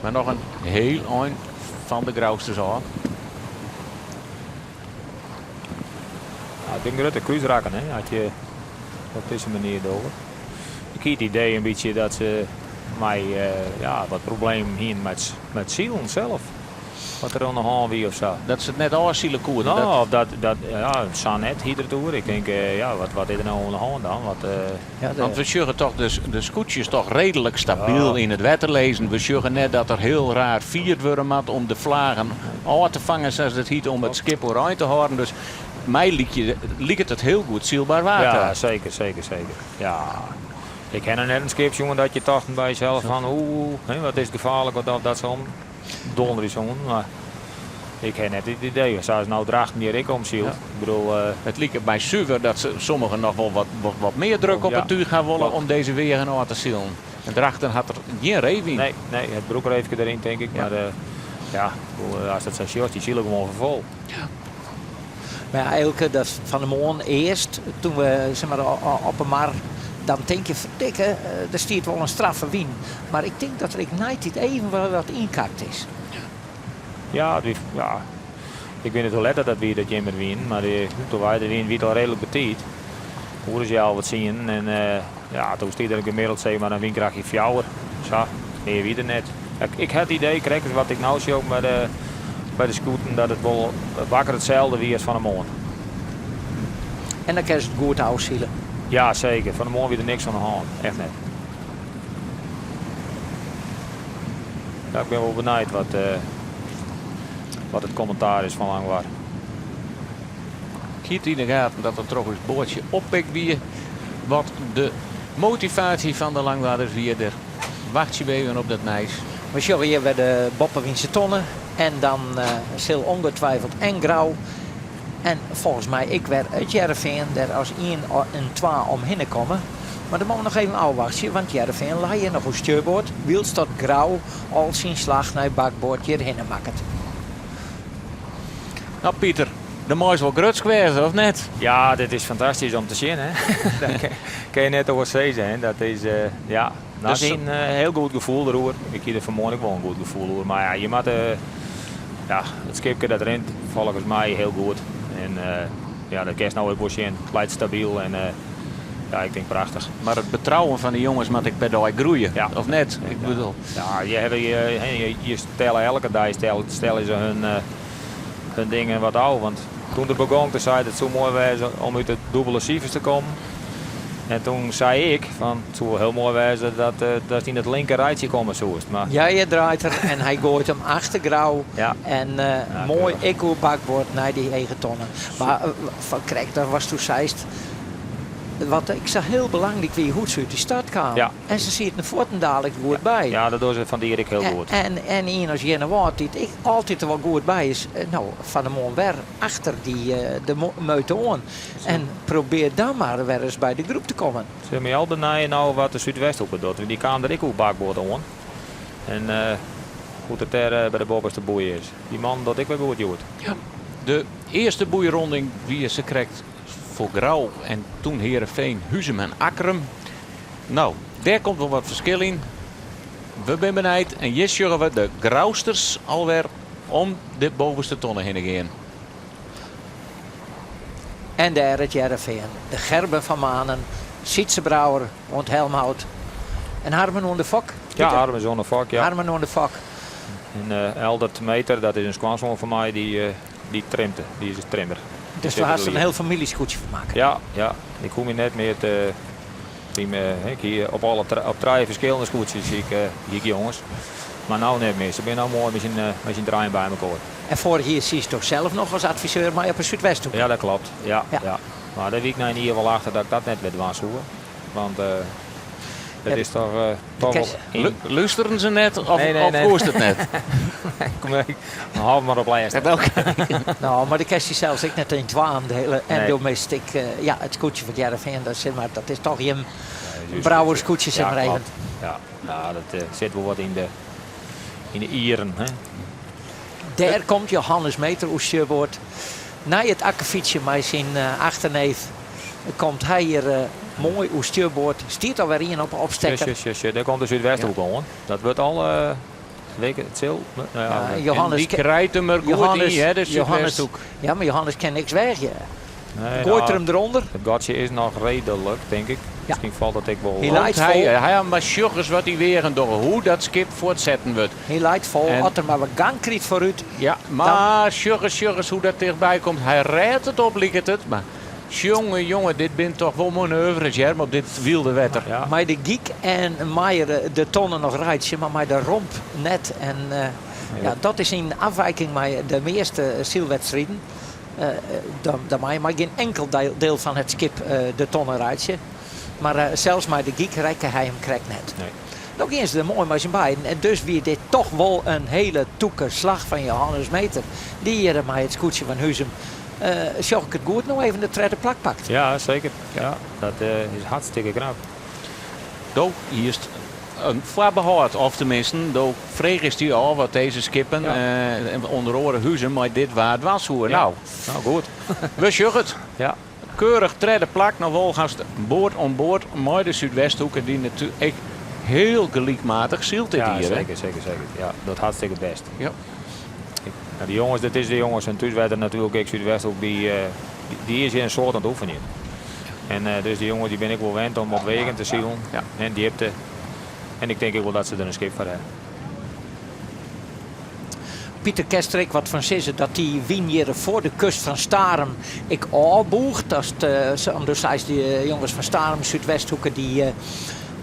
Mar noch in hiel ein fan de Grousters ôf. Ja, it binne grutte krúsrakken, hè, as je op dizze manier dogge. Ik hie it idee in bytsje dat se mei ja, wat problemen hienen mei it silen sels. Wat der oan de hân wie of sa. Dat se it net ôfsile koene. No, of dat, dat, ja, Sanet hie der it oer. Ik tink, ja, wat, wat is der no oan de hân dan? Wat, Ja, de... Want we sjogge toch de, de skûtsjes toch reedlik stabyl yn it wetter lizzen. We sjogge net dat der hiel raar fierd wurde moat om de flagen ôf te fangen, sa't it hjit, om it skip oerein te hâlden. Dus my liket it hiel goed sylber water. Ja, seker, seker, seker. Ja. Ik ha noch net in skip sjoen dat je tochten by jesels fan oeh, wat is it gefaarlik of dat se omdonderje soenen. Mar ik ha net it idee, sa as no Drachten hjir ek omsylt. Ik bedoel, It liket my suver dat se sommigen noch wol wat mear druk op it túch ha wolle om dizze weagen ôf te silen. En Drachten hat der gjin reef yn. Nee, nee, it broekreefke deryn tink ik. Mar ja, ast it sa sjochst, dy sile gewoan foar fol. Mar ja, Eelke, dat fan 'e moarn earst, toen we zeg maar, op 'e mar, dan tink je, ferdikke, der stiet wol in straffe wyn. Mar ik tink dat der ek neitiid even wer wat ynkakt is. Ja, ja, ik wit net hoe let dat wie dat jim der wienen, mar toen wy der wienen wie it al reedlik betiid. Oer is healwei tsienen en ja, toen stie der gemiddeld sis mar in wynkrachtje fjouwer. Sa, mear wie der net. Ik ha it idee, krekt as wat ik no sjoch by de, by de skûten, dat it wol wakker itselde wie as fan 'e moarn. En dan kinst it goed ôfsile. Ja, seker. Fan 'e moarn wie der niks oan de hân. Echt net. Ja, ik bin wol benijd wat, wat it kommentaar is fan Langwar. Ik hie it yn de gaten dat der troch ús boatsje oppikt wie. Wat de motivaasje fan de Langwarders wie, dêr wachtsje we even op dat nijs. We sjogge hjir wer de boppewynse tonne en dan sil ongetwijfeld en Grou en folgens my ek wer it Hearrenfean der as ien en twa omhinne komme. Mar dan moatte we noch even ôfwachtsje, want Hearrenfean lei hjir noch oer stjurboard, wylst dat Grou al syn slach nei bakboard hjirhinne makket. No Pieter, do meist wol grutsk wêze, of net? Ja, dit is fantastysk om te sjen. Hè? Dat kin je net oars sizze. Hè? Dat is, ja, dat is in hiel goed gefoel deroer. Ik hie der fan 'e moarn ek wol in goed gefoel oer. Mar ja, je moatte, ja, it skipke dat rint folgens my hiel goed. En ja, dat kinst no ek wol sjen. It leit stabyl en ja, ik tink prachtich. Mar it betrouwen fan de jonges moat ek per dei groeie, of net? Ik bedoel. Ja, je, hawwe, je, je stelle elke dei stelle se hun dingen wat ôf. Want toen er begûn, toen sei it soe moai wêze om út de dûbele sifers te kommen. En toen sei ik fan it soe wol hiel moai wêze dat dat yn it linker rijtsje komme soest. Mar Ja, je draait er en hy goait him achter Grou. En moai ek oer bakboard nei dy hege tonne. Mar fan krekt dat watsto seist, wat ek sa hiel belangryk wie, hoe't se út dy start kamen. En se sieten fuortendalik goed by. Ja, dat dogge se fan it jier ek hiel goed. En ien as Earnewâld, dy't ek altyd der wol goed by is, no, fan 'e moarn wer achter dy de meute oan. En probear dan mar wer ris by de groep te kommen. Sil my al benijen no wat de Súdwesthoeke docht, want dy kaam der ek oer bakboard oan. En hoe't it dêr by de boppeste boei is. Dy man docht ek wer goed hjoed. Ja, de earste boeironding wie sakrekt foar Grou en toen Heerenveen, Huzum en Akkrum. No, dêr komt wol wat ferskil yn. We binne benijd en hjir sjogge we de Grousters alwer om de bovenste tonne hinne gean. En dêr it Hearrenfean. De Gerben van Manen, Sytze Brouwer oan it helmhout en Harmen oan de fok. Ja, Harmen is oan de fok, ja. Harmen oan de fok. En Eldert Meter, dat is in skoansoan fan my, dy trimt, dy is de trimmer. Dus do hast in hiel famyljeskûtsje fan makke? Ja, ja. Ik hoech my net mear te Ik hie op alle op trije ferskillende skûtsjes hie ik, hie ik jonges. Mar no net mear. Se binne no moai mei syn trijen by mekoar. En foarich jier siest do sels noch as adviseur mei op 'e Súdwesthoeke? Ja, dat klopt. Ja, ja. Mar dêr wie ik nei in jier wol achter dat ik dat net wer dwaan soe. Want dat is toch, toch wol. Lústeren se net of, of koest it net? Kom, hâld mar op lêsten. No, mar do kinst dysels ek net yn twaen diele. En do mist ek ja, it skûtsje fan Hearrenfean, dat, sis mar, dat is toch jim brouwerskûtsje, sis mar even. Ja, ja, dat sit wol wat yn de, yn de ieren. Hè? Dêr komt Johannes Meter oer stjurboard. Nei it akkefytsje mei syn achterneef komt hy hjir moai oer stjurboard. Stiet alwer ien op 'e opstekker. Sjoch, sjoch, sjoch, dêr komt de Súdwesthoek oan. Dat wurdt al wike, it sil. Ja, Johannes, en dy krijt him er goed yn, hè, de Súdwesthoek. Ja, mar Johannes kin niks weagje. Nee, Goait er him derûnder? It gatsje is noch reedlik, tink ik. Ja. Miskien falt dat ek wol. Hy leit fol. Hy, mar sjoch ris wat dy weagen dogge, hoe dat skip fuortsetten wurdt. Hy leit fol, as er mar wat gang krijt foarút. Ja, mar sjoch ris, sjoch ris hoe dat tichtby komt. Hy rêdt it op, liket it. Mar jonge, jonge, dit binne toch wol manoeuvres, hear, op dit wylde wetter. Ja. Mei de gyk en mei de tonne noch reitsje, mar mei de romp net. En ja, dat is yn afwijking mei de measte sylwedstriden. Dan, dan mei je mei gjin inkel deel fan it skip de tonne reitsje. Mar sels mei de gyk rekke hy him krekt net. Nee. No gean se der moai mei syn beiden en dus wie dit toch wol in hele tûke slach fan Johannes Meeter, dy't hjir mei it skûtsje fan Huzum, sjoch ik it goed, no even it tredde plak pakt. Ja, seker. Ja, dat is hartstikke knap. Do hiest in foarbehâld, of teminsten, do fregest dy ôf wat dizze skippen, ûnder oare Huzum, mei dit waar dwaan soe. Ja. No, No, goed. we sjogge it. Ja. Keurich tredde plak, noch wol hast board oan board mei de Súdwesthoeke, dy't natuerlik ek hiel gelykmatich sylt dit Ja, jier. hè? seker, seker, seker. Ja, docht hartstikke bêst. Ja. Ja, de jonges, dat is de jonges en thúswetter natuerlik ek Súdwesthoek, dy, dy is hjir in soad oan it oefenjen. En dus dy jonges dy binne ek wol wend om op weagen te silen Ja. en djipte. En ik tink ek wol dat se der in skip foar hawwe. Pieter kinst der ek wat fan sizze dat dy wyn hjir foar de kust fan Starum ek ôfbûcht. Datst, omdatsto seist, dy jonges fan Starum, Súdwesthoeke, dy,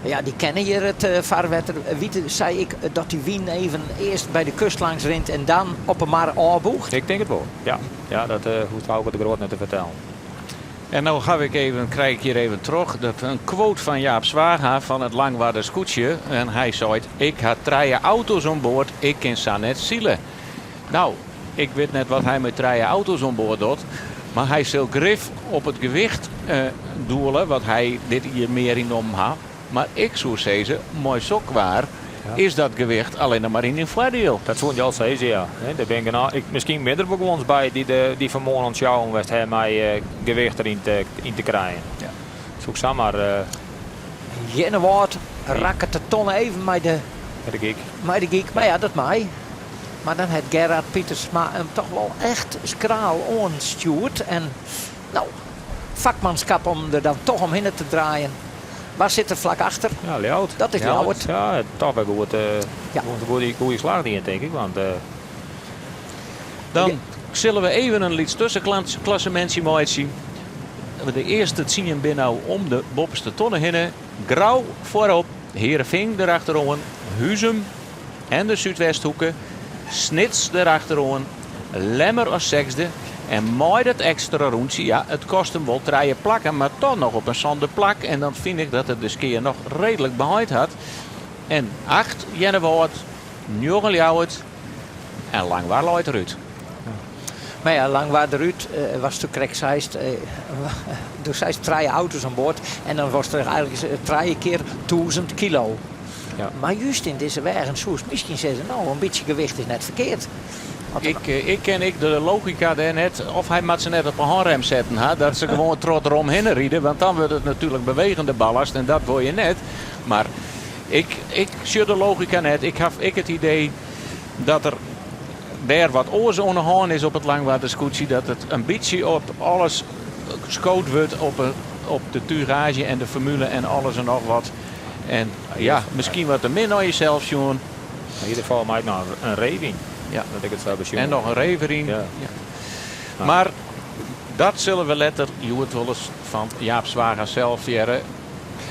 ja, dy kenne hjir it farwetter. Witte sy ek dat dy wyn even earst by de kust langs rint en dan op 'e mar ôfbûcht? Ik tink it wol, ja. Ja, dat hoecht Auke de Groot net te fertellen. En no haw ik even, krij ik hjir even troch, dat in quote fan Jaap Zwaga fan it Langwarder Skûtsje. En hy seit, ik ha trije auto's oan board, ik kin sa net sile. No, ik wit net wat hy mei trije auto's oan board docht, mar hy sil grif op it gewicht doele wat hy dit jier mear ynnommen hat. Mar ik soe sizze, mei sok waar is dat gewicht allinnich mar yn dyn foardiel. Dat soene je al sizze, ja. Der binne genôch, ik, miskien binne der wol guons by dy't de, dy fanmoarn oan it sjouwen west ha mei gewicht deryn te, yn te krijen. Ja. Soe ik samar. Earnewâld rakket de tonne even mei de, Mei de gyk. Mei de gyk, mar ja, dat mei. Mar dan hat Gerard Pietersma him toch wol echt skraal oanstjoerd. En no, fakmanskap om der dan toch omhinne te draaien. Wa sit der flak achter? Ja, Ljouwert. Dat is Ljouwert. Ja, toch wer goed, Ja. goed, goede slach dien, tink ik. Want, Dan sille we even in lyts tuskenklassemintsje meitsje. De earste tsien binne no om de boppeste tonne hinne. Grou foarop, Heerenveen derachteroan, Huzum en de Súdwesthoeke, Snits derachteroan, Lemmer as sechsde en mei dat ekstra rûntsje, ja, it kost him wol trije plakken, mar toch noch op in sânde plak. En dan fyn ik dat er de skea noch reedlik beheind hat. En acht Earnewâld, njoggen Ljouwert en Langwar leit derút. Mar ja, Langwar derút, watsto krekt seist, do seist trije auto's oan board en dan was der eigentlik trije kear 1000 kilo. Ja. Mar just yn dizze weagen soest miskien sizze, no, in bytsje gewicht is net ferkeard. Want Ik, ik ken ek de logika dêr net. Of hy moat se net op 'e hânrem setten ha, dat se gewoan troch deromhinne ride. Want dan wurdt it natuerlik bewegende ballast en dat wol je net. Mar ik, ik sjoch de logika net. Ik haw ek it idee dat der dêr wat oars oan de hân is op it Langwarder skûtsje. Dat it in bytsje op alles skood wurdt op, op de tugaazje en de formule en alles en noch wat. En ja, miskien wat te min nei jesels sjoen. Yn ieder gefal mei ik noch in reewyn. Ja. Dat ik it sa besjoen. En noch in reeweryn. Ja. Ja. Mar dat sille we letter hjoed wolris fan Jaap Zwaga sels hearre.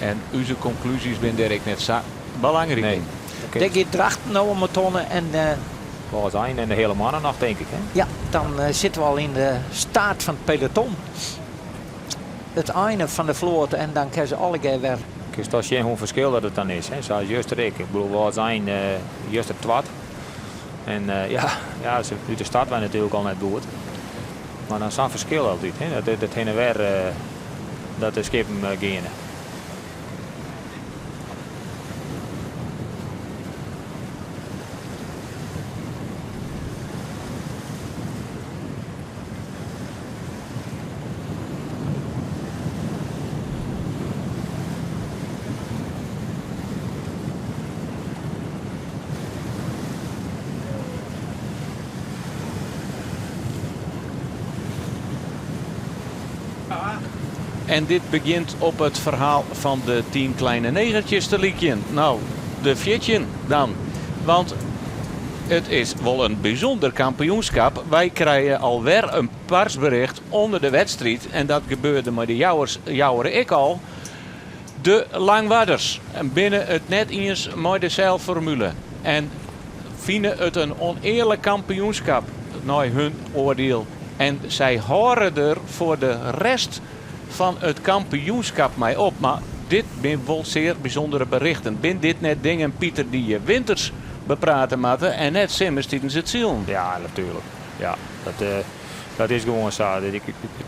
En ús konklúzjes binne dêr ek net sa belangryk Nee. yn. Oké. Dêr giet Drachten no om 'e tonne en Wâldsein en de Heale Moanne noch, tink ik. Hè? ja, dan sitte we al yn de staart fan it peloton. It ein fan de float en dan kinne se allegear wer. Kinst toch sjen hoe ferskil dat it dan is. Hè? Sa as juster ek. Ik bedoel, Wâldsein juster twad. En ja, ja, se út de start wei natuerlik al net goed. Mar dan sa'n ferskil altyd. Hè? Dat it hinne en wer dat de skippen geane. En dit begjint op it ferhaal fan de 10 kleine negertjes te lykjen. No, de 14 dan. Want it is wol in bysûnder kampioenskip. Wy krije alwer in parsbericht ûnder de wedstriid. En dat gebeurde mei de Jouwers, Jouweren ek al. De Langwarders binne it net iens mei de seilformule. En fine it in ûnearlik kampioenskip nei hun oardiel. En sy hâlde der foar de rest fan it kampioenskip mei op. Mar Dit binne wol sear bysûndere berichten. Binne dit net dingen, Pieter, dy't je winters beprate moatte en net simmers tidens it silen? Ja, natuerlik. Ja, dat is gewoan sa.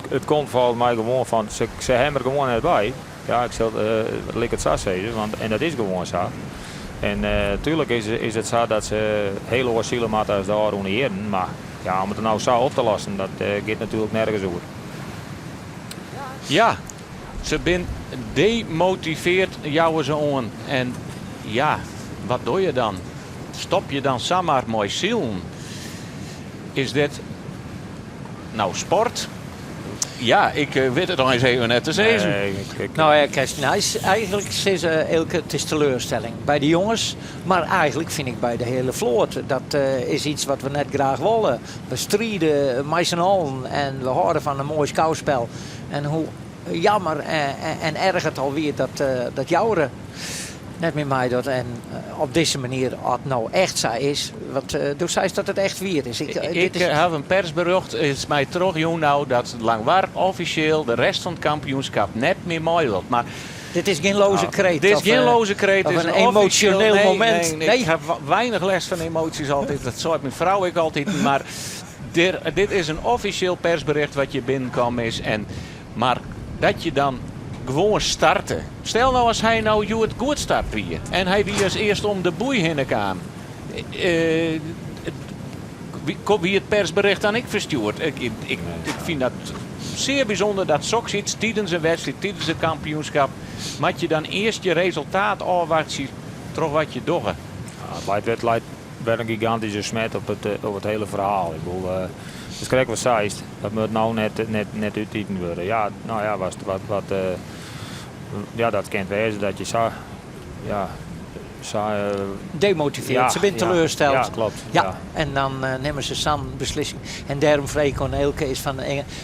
It komt folgens my gewoan fan, se hawwe der gewoan net by. Ja, ik sil lit ik it sa sizze, want en dat is gewoan sa. En tuerlik is it sa dat se hiel oars sile moatte as de ôfrûne jierren, mar ja, om it no sa op te lossen, dat giet natuerlik nergens oer. Ja, se binne demotiveard, jouwe se oan. En ja, wat doch je dan? Stop je dan samar mei silen? Is dit no sport? Ja, ik wit it eins even net te sizzen. Nee, ik, Nou ja, kinst nijs eigenlik sizze, Eelke, it is teleurstelling by de jonges, mar eigenlik fyn ik by de hiele float. Dat is iets wat we net graach wolle. We stride mei syn allen en we hâlde fan in moai skouspel. En hoe jammer en erch it al wie dat, dat Joure net mear meidocht. En op dizze manier, as it no echt sa is, want do seist dat it echt wier is. Ik, Ik dit is, haw in persberjocht, is my trochjûn no dat Langwar offisjeel de rest fan it kampioenskip net mear meidocht. Mar dit is gjin loaze kreet. Dit is of, gjin loaze kreet, of dit is in in offisjeel- emosjoneel nee, momint. Nee, nee, Nee. Ik haw weinich lêst fan emoasjes altyd. Dat seit myn frou ek altyd. Mar dit is in offisjeel persbericht wat hjir binnenkaam is. En, mar dat je dan gewoan starte. Stel no as hy no hjoed goed start wie en hy wie as earst om de boei hinne kaam. Wie it persbericht dan ek ferstjoerd? Ik fyn dat sear bysûnder dat soks iets tidens in wedstriid, tidens it kampioenskip, moat je dan earst je resultaat ôfwachtsje troch wat je dogge. Ja, it leit wer in gigantyske smet op it hiele ferhaal. Ik bedoel, it is krekt wat seist, dat moat no net útiten wurde. Ja, no ja, wat, ja, dat kin wêze dat je sa, ja, sa, Demotiveard. Ja, Se binne ja. teleursteld. Ja, klopt. Ja, Ja. en dan nimme se sa'n beslissing. En dêrom frege ik oan Eelke is fan,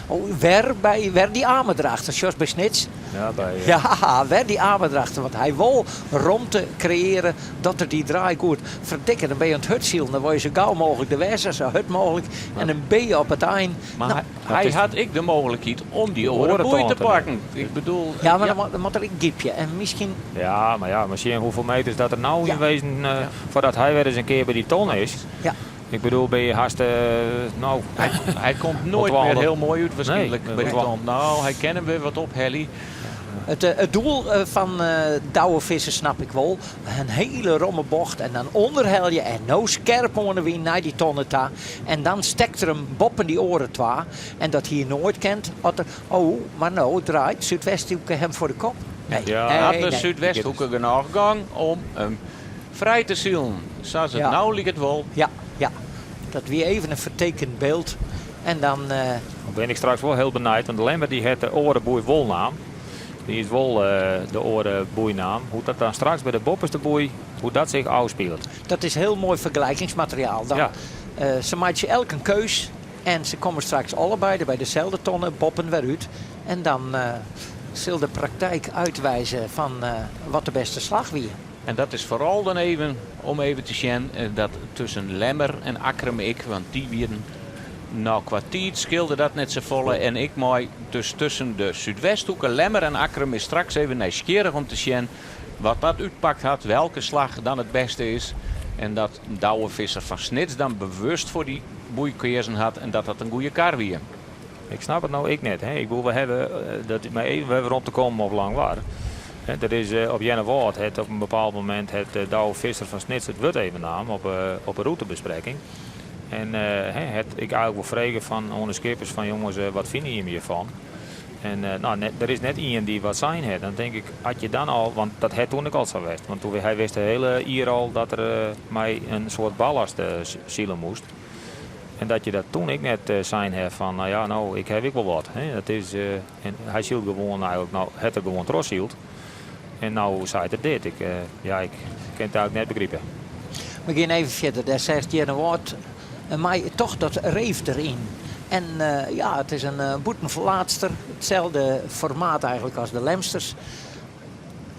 oh, wer by, wer dy Amerdrachter, sjochst by Snits? Ja, by, Ja, wer dy Amerdrachter, want hy wol romte kreëarje dat er dy draai goed ferdikke. Dan binne je oan it hurdsilen, dan wolle je sa gau mooglik der wêze, sa hurd mooglik. En dan binne je op it ein. Mar Nou, hy dat is hat ek de mooglikheid om dy oare oare boei te tân te pakken. Ik bedoel, Ja, mar ja. dan moat er ek gypje. En miskien Ja, mar ja, mar sjen hoefolle meters dat der no Ja. yn wezen, foardat hy wer ris in kear by dy ton is. Ja. Ik bedoel, binne je hast, no, Hy komt op noait mear 12 hiel moai út waarskynlik Nee, by dy op ton. No, hy kin him wer wat ophelje. It doel fan Douwe Visser snap ik wol. In hiele romme bocht en dan ûnderhelje en no skerp oan de wyn nei dy tonne ta. En dan stekt er him boppen dy oare twa. En dat hie noait kind as er, oh, mar no draait Súdwesthoeke him foar de kop. Nee, Ja. nee, Hat de nee. Súdwesthoeke genôch gong om him frij te silen? Sa as it Ja. no liket wol. Ja, ja. Dat wie even in fertekend byld. En dan, Dan bin ik straks wol hiel benijd, want de Lemmer dy hat de oare boei wol naam. Dy is wol de oare boei naam. Hoe't dat dan straks by de boppeste boei, hoe't dat sich ôfspilet. Dat is hiel moai fergelikingsmateriaal. Dan, Ja. se meitsje elk in keus en se komme straks allebeide by deselde tonne boppen wer út. En dan sil de praktyk útwize fan wat de bêste slach wie. En dat is foaral dan even om even te sjen dat tusken Lemmer en Akkrum ek, want dy wienen no kwa tiid skeelde dat net safolle. En ik mei dus tusken de Súdwesthoeke, Lemmer en Akkrum is straks even nijsgjirrich om te sjen wat dat útpakt hat, welke slach dan it bêste is. En dat Douwe Visser fan Snits dan bewust foar dy boei keazen hat en dat dat in goede kar wie. Ik snap it no ek net. Hè. Ik bedoel, we hawwe, dat, mar even wer werom te kommen op Langwar. Hè, dat is, op Earnewâld hat op in bepaald momint hat Douwe Visser fan Snits it wurd even naam op 'e rûtebesprekking. En hè, hat ik eigenlik wol frege fan oan de skippers fan jonges, wat fine jimme hjirfan? En no, net, der is net ien dy't wat sein hat. Dan tink ik, as je dan al, want dat hat toen ek al sa west. Want toen hy wist de hiele jier al dat er mei in soart ballast sile moast. En dat je dat toen ek net sein ha fan, no ja, no, ik haw ek wol wat. Hè. Dat is, en hy sylt gewoan eigenlik, no, hat er gewoan trochsyld. En no seit er dit. Ik, ja, ik kin it eigenlik net begripe. We gean even fierder. Dêr seit Earnewâld mei toch dat reef deryn. En ja, it is in bûtenferlaatster. Itselde formaat eigenlik as de Lemsters.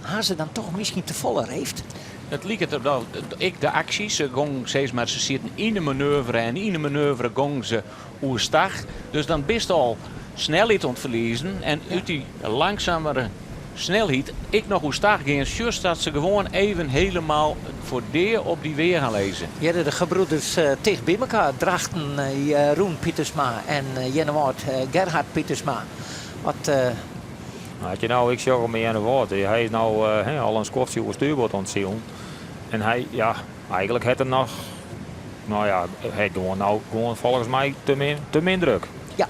Ha se dan toch miskien te folle reefd? It liket der wel, ek de aksjes, se gongen steeds mar, se sieten yn de manoeuvre en yn de manoeuvre gongen se oerstach. Dus dan bist al snelheid oan it ferliezen en út dy langsamere Snelheid ek noch oerstach gean, sjochst dat se gewoan even helemaal foar dea op dy weagen lizze. Hjirre de gebroeders ticht by mekaar, Drachten Jeroen Pietersma en Earnewâld Gerhard Pietersma. Wat. As je no, ik sjoch him by Earnewâld, hy is no al in skoftsje oer stuurboard oan it silen. En hy, ja, eigenlik hat er noch, no ja, hy hat gewoan no gewoan folgens my te min, te min druk. Ja,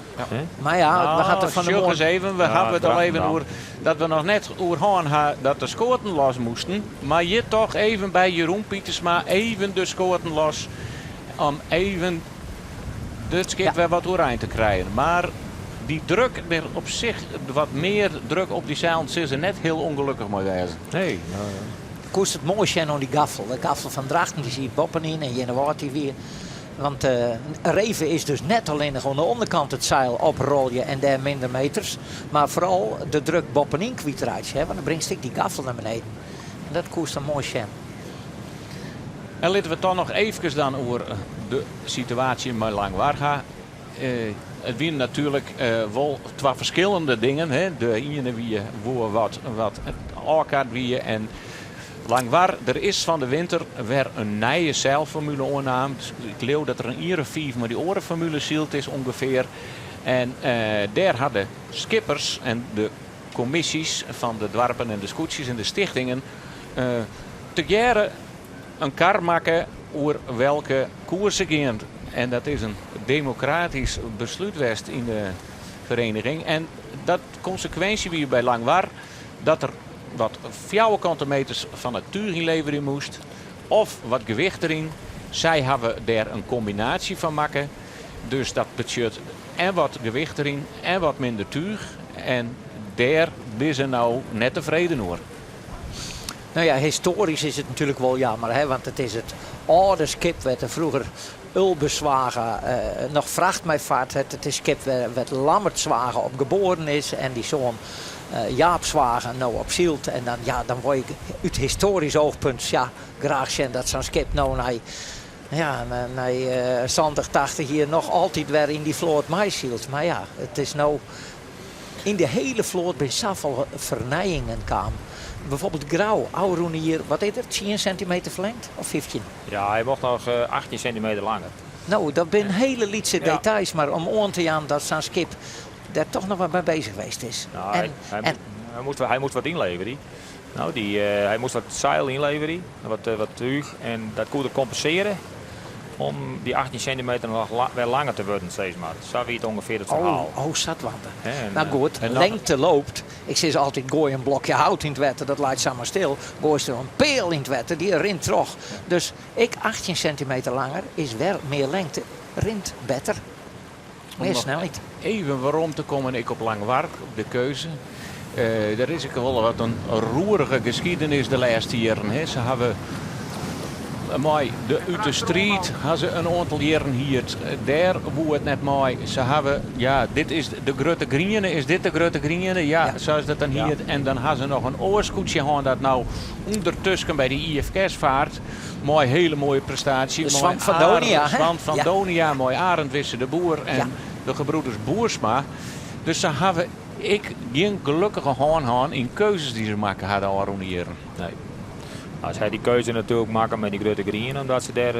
mar ja, we ha it fan de Sjoch ris even, we hawwe it al even oer dat we noch net oer hân ha dat de skoaten los moasten. Mar hjir toch even by Jeroen Pietersma even de skoaten los om even it skip wer wat oerein te krijen. Mar dy druk der op sich wat mear druk op dy seilen sil se net hiel ûngelokkich mei wêze. Nee, no ja. Koest it moai sjen oan dy gaffel. De gaffel fan Drachten dy siet boppenyn en Earnewâld dy wie. Want reve is dus net allinnich oan de ûnderkant it seil oprolje en dêr minder meters, mar foaral de druk boppenyn kwytreitsje, want dan bringst ek dy gaffel nei beneden. En dat koest dan moai sjen. En litte we it dan noch eefkes dan oer de situaasje mei Langwar ha. It wiene natuerlik wol twa ferskillende dingen. De iene wie woe wat wat ôfkard wie en Langwar, der is fan de winter wer in nije seilformule oannaam. Ik leau dat der in jier of fiif mei dy oare formule syld is ûngefear. En dêr ha de skippers en de kommisjes fan de doarpen en de skûtsjes en de stichtingen tegearre in kar makke oer welke koers se gean. En dat is in demokratysk beslút west yn de fereniging. En dat konsekwinsje wie by Langwar dat der wat fjouwerkante meters fan it túch ynleverje moast of wat gewicht deryn. Sy hawwe dêr in kombinaasje fan makke. Dus dat betsjut en wat gewicht deryn en wat minder túch. En dêr binne se no net tefreden oer. No ja, histoarysk is it natuerlik wol jammer, hè, want it is it âlde skip wêr't der froeger Ulbe Zwaga noch fracht mei fard hat. It is skip wêr't Lammert Zwaga op geboren is en dy soan Jaap Zwaga no op sylt. En dan, ja, dan wol ik út histoarysk oogpunt ja, graach sjen dat sa'n skip no nei, ja, nei 70, 80 jier noch altyd wer yn dy float meisylt. Mar ja, it is no Yn de hiele float binne safolle fernijingen kaam. Bijvoorbeeld Grou, ôfrûne jier, wat is der, tsien sintimeter ferlingd of 15? Ja, hy mocht noch 18 sintimeter langer. No, dat binne hiele lytse details, mar om oan te jaan dat sa'n skip dêr toch noch wat mei bezich west is. No, hy, hy moast wat ynleverje. No, dy, hy moast wat seil ynleverje, wat, wat túch, en dat koe er kompensearje om dy 18 sintimeter noch la, wer langer te wurden, sis mar. Sa wie it ûngefear it ferhaal. Oh, oh sadwaande. No goed, lengte loopt. Ik sis altyd, goai in blokje hout yn it wetter, dat leit samar stil. Goaist der in peal yn it wetter, dy rint troch. Dus ek 18 sintimeter langer is wer mear lengte, rint better. Mear snelheid. Even werom te kommen ek op Langwar, op de keuze. Der is ek wol wat in roerige geskiedenis de lêste jierren. Hè. Se hawwe mei de út de striid ha se in oantal jierren hierd. Dêr woe it net mei. Se hawwe, ja, dit is de grutte griene. Is dit de grutte griene? Ja, ja. sa is dat dan hierd. Ja. En dan ha se noch in oar skûtsje hân dat no ûndertusken by de IFKS faart. Mei hiele moaie prestaasje. De Swan fan Donia, hè? Swan fan Donia mei Arend Wisse de Boer en de gebroeders Boersma. Dus se hawwe ek gjin gelokkige hân hân yn keuzes dy't se makke ha de ôfrûne jierren. Nee. As hy dy keuze natuerlik makke mei dy grutte grien, omdat se dêr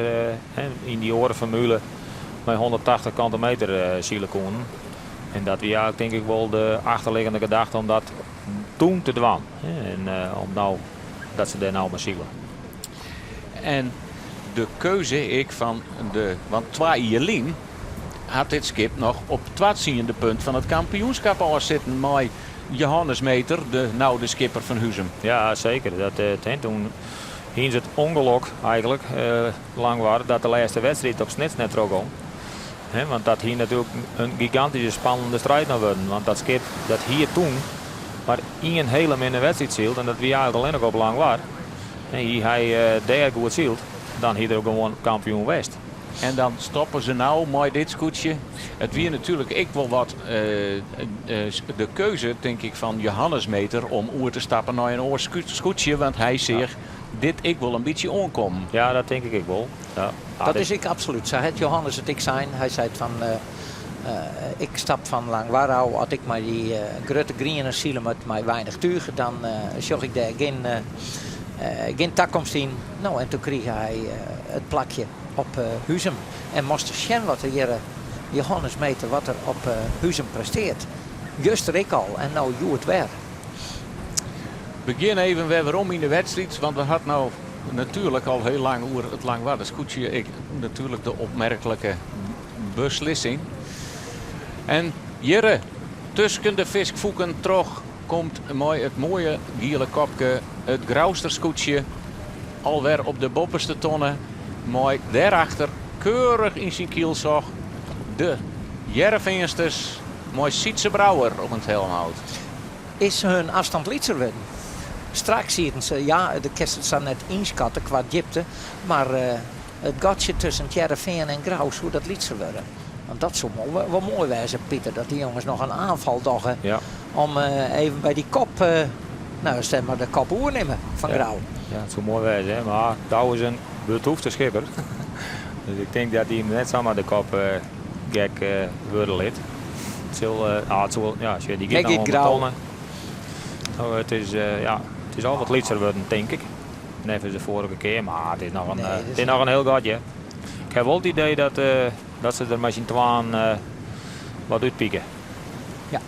yn dy oare formule mei 180 kante meter sile koenen. En dat wie eigentlik tink ik wol de achterliggende gedachte om dat toen te dwaan. En om no, dat se dêr no mei sile. En de keuze ek fan de, want twa jier lyn hat dit skip noch op twatsiende punt fan it kampioenskap ôfsitten mei Johannes Meeter, de no de skipper fan Huzum. Ja, seker. Dat, eh, toen hiene se it ûngelok eigentlik, eh, Langwar, dat de lêste wedstriid op Snits net trochgong. Want dat hie natuerlik in gigantyske spannende striid noch wurden. Want dat skip dat hie toen mar ien hiele minne wedstriid syld en dat wie eigentlik allinnich op Langwar. En hie hy dêr goed syld, dan hie er gewoan kampioen west. En dan stoppe se no mei dit skûtsje. It wie natuerlik ek wol wat de keuze, tink ik, fan Johannes Meeter om oer te stappen nei in oar skûtsje, want hy seach dit ek wol in bytsje oankommen. Ja, dat tink ik ek wol. Ja. Dat is ek absolút sa. Hat Johannes it ek sein. Hy seit fan. Ik stap fan Langwar ôf, as ik mei dy grutte griene sile moat mei weinich túch, dan sjoch ik dêr gjin, gjin takomst yn. No, en toen krige hy it plakje op Huzum en moast ris sjen wat er hjir, Johannes Meeter, wat er op Huzum presteart. Juster ek al en no hjoed wer. We gean even wer werom yn de wedstriid, want we hat no natuerlik al hiel lang oer it Langwarder skûtsje. Ek natuerlik de opmerklike beslissing. En hjirre, tusken de fiskfûken troch, komt mei it moaie giele kopke it Grouster skûtsje alwer op de boppeste tonne. Mei dêrachter keurich yn syn kielzog de Hearrenfeansters mei Sytze Brouwer op it helmhout. Is hun afstand lytser wurden? Straks sieten se, ja, do kinst it sa net ynskatte kwa djipte, mar it gatsje tusken it Hearrenfean en Grou soe dat lytser wurde. Want dat soe wol moai wêze, Pieter, dat dy jonges noch in aanfal dogge om even by dy kop, no, zeg mar de kop oernimme fan Grou. Ja, it soe moai wêze, hè? Mar Douwe is in betûfte skipper. Dus ik tink dat hy him net samar de kop gek wurde lit. It sil, ah, it soe, ja, sjoch, dy giet no om de tonne. No, it is, ja, it is al wat lytser wurden, tink ik. Neffens de foarige kear, mar it is noch in, it is noch in hiel gat, hear. Ik ha wol it idee dat, dat se der mei syn twaen wat útpike. Ja.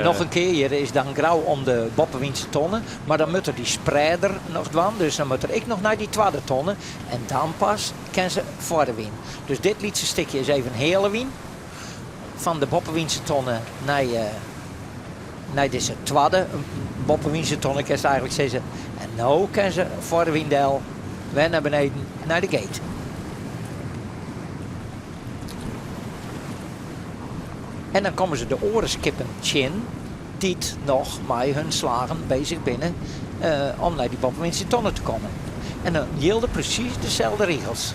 Noch in kear, hjir is dan Grou om de boppewynse tonne, mar dan moat er dy spreader noch dwaan, dus dan moat er ek noch nei dy twadde tonne en dan pas kin se foar de wyn. Dus dit lytse stikje is even heale wyn fan de boppewynse tonne nei, nei dizze twadde boppewynse tonne, kinst eigenlik sizze. En no kin se foar de wyn del, wer nei beneden, nei de gate. En dan komme se de oare skippen tsjin dy't noch mei hun slagen bezich binne om nei dy boppewynse tonne te kommen. En dan jilde presys deselde rigels.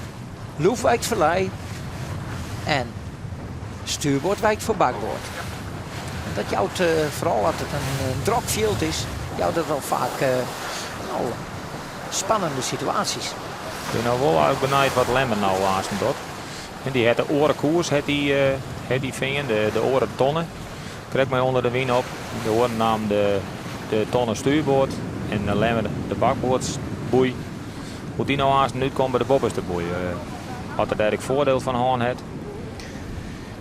Loef wijkt foar lij en stuurboard wijkt foar bakboard. En dat jout, foaral as it in drok fjild is, jout dat wel faak no, spannende situaasjes. Ik bin no wol eigentlik benijd wat Lemmer no aansten docht. En dy hat de oare koers, hat dy, hat dy fearn, de oare tonne. Krekt mei ûnder de wyn op. De oaren namen de, de tonne stuurboard en de Lemmer de bakboardsboei. Hoe't dy no aansten útkomt by de boppeste boei. Oft er dêr ek foardiel fan hân hat.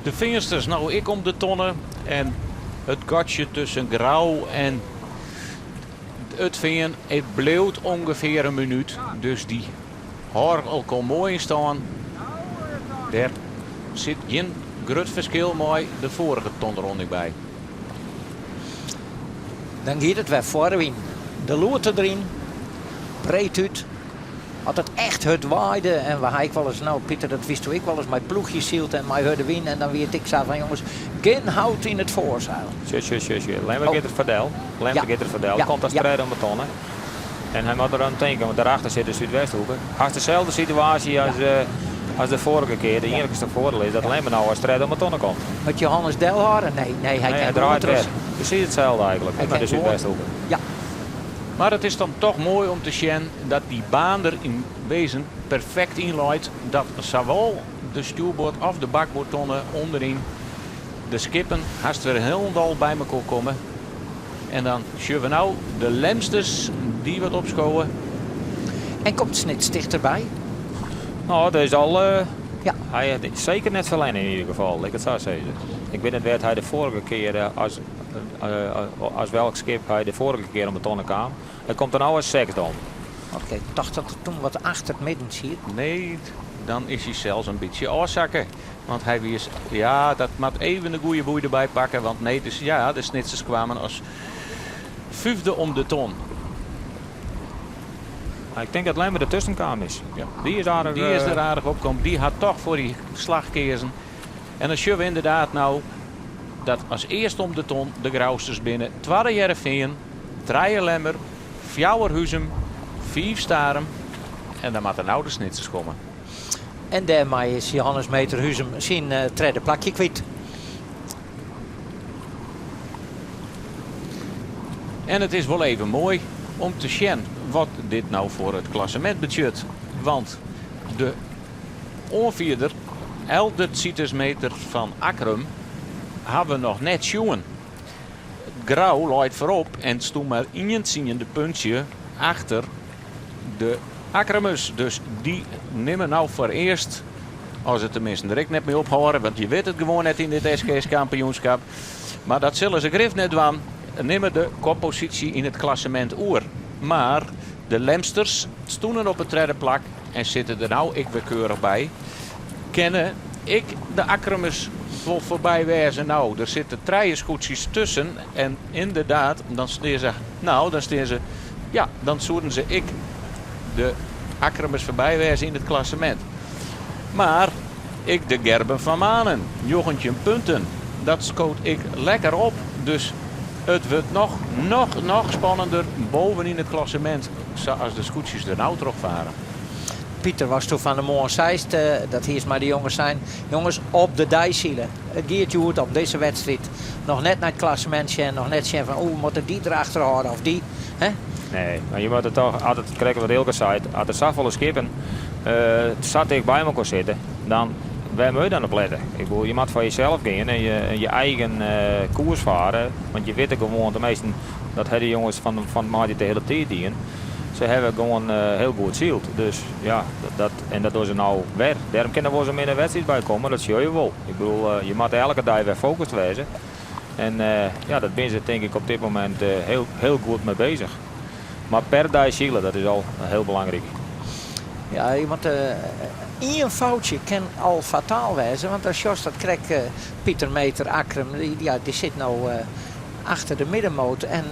De Feansters no ek om de tonne en it gatsje tusken Grou en it Fean, it bliuwt ûngefear in minút. Dus dy hâlde elkoar moai yn stân. Dêr sit gjin grut ferskil mei de foarige tonneronding by. Dan giet it wer foar de wyn. De loete deryn, breed út. As it echt hurd waaide, en we ha ek wolris, no Pieter dat witsto ek wolris, mei ploechjes syld en mei hurde wyn en dan wie it ek sa fan jonges, gjin hout yn it foarseil. Sjoch, sjoch, sjoch, sjoch. Lemmer giet der foar del. Lemmer giet der foar del. Komt as tredde om de tonne. En hy moat der oan tinke, want dêrachter sit de Súdwesthoeke. Hast deselde situaasje as, as de foarige kear. De iennichste foardiel is dat Lemmer no as tredde om de tonne komt. Moat Johannes delhâlde? Nee, nee, hy kin draait wer. Presys itselde eigentlik, mei de Súdwesthoeke. Ja. Mar it is dan toch moai om te sjen dat dy baan der yn wezen perfekt yn leit. Dat sawol de stjoerboard of de bakboardtonne ûnderyn de skippen hast wer hielendal by mekoar komme. En dan sjogge we no de Lemsters dy wat opskowe. En komt Snits tichterby? No, dat is al. Ja. Hy hat seker net ferlern yn ieder gefal, lit ik it sa sizze. Ik wit net wêr't hy de foarige kear as, as welk skip hy de foarige kear om de tonne kaam. Hy komt der no as sechsde om. Oké, ik tocht dat er toen wat achter it midden siet. Nee, dan is hy sels in bytsje ôfsakke. Want hy wie, ja, dat moat even de goede boei derby pakke. Want nee, dus, ja, de Snitsers kwamen as fyfde om de ton. Ik tink dat Lemmer dertusken kaam is. Ja. Dy is aardich. Dy is der aardich opkommen. Dy hat toch foar dy slach keazen. En dan sjogge we ynderdaad no dat as earst om de ton de Grousters binne. Twadde Hearrenfean, trije Lemmer, fjouwer Huzum, fiif Starum. En dan moatte no de Snitsers komme. En dêrmei is Johannes Meeter Huzum syn tredde plakje kwyt. En it is wol even moai om te sjen wat dit no foar it klassemint betsjut. Want de oanfierder Eldert Situs Meeter fan Akkrum hawwe we noch net sjoen. Grou leit foarop en stûn mar ien tsiende puntsje achter de Akkrumers. Dus dy nimme no foarearst, as se teminsten der ek net mei ophâlde, want je witte it gewoan net yn dit SKS-kampioenskap. Mar dat sille se grif net dwaan, nimme de kopposysje yn it klassemint oer. Mar de Lemsters stûnen op it tredde plak en sitte der no ek wer keurich by. Kinne ek de Akkrumers wol foarby wêze? No, der sitte trije skûtsjes tusken en ynderdaad, dan stean se, no, dan stean se, ja, dan soenen se ek de Akkrumers foarby wêze yn it klassemint. Mar ek de Gerben van Manen, 19 punten, dat skoot ek lekker op. Dus it wurdt noch, noch, noch spannender bovenyn it klassemint, sa as de skûtsjes der no troch fare. Pieter, watsto fan 'e moarn seist, dat hiest mei de jonges sein, jonges, op de dei sile. It giet hjoed om dizze wedstriid. Noch net nei it klassemint sjen, noch net sjen fan, oeh, moat ik dy derachter hâlde of dy, hè? Nee, mar je moatte toch, as it krekt wat Eelke seit, as der safolle skippen sa ticht by mekoar sitte, dan wêr moat je dan op lette? Ik bedoel, je moat foar jesels gean en je eigen koers fare, want je witte gewoan, teminsten, dat ha de jonges fan it moandei de hiele tiid dien. Se hawwe gewoan hiel goed syld. Dus ja, dat, en dat dogge se no wer. Dêrom kin der wolris in minne wedstriid by komme, dat sjogge je wol. Ik bedoel, je moatte elke dei wer fokust wêze. En ja, dat binne se tink ik op dit momint hiel, hiel goed mei bezich. Mar per dei sile, dat is al hiel belangryk. Ja, je moatte ien foutsje kin al fataal wêze, want dan sjochst dat krekt Pieter Meeter Akkrum, dy, ja, dy sit no achter de middenmoot en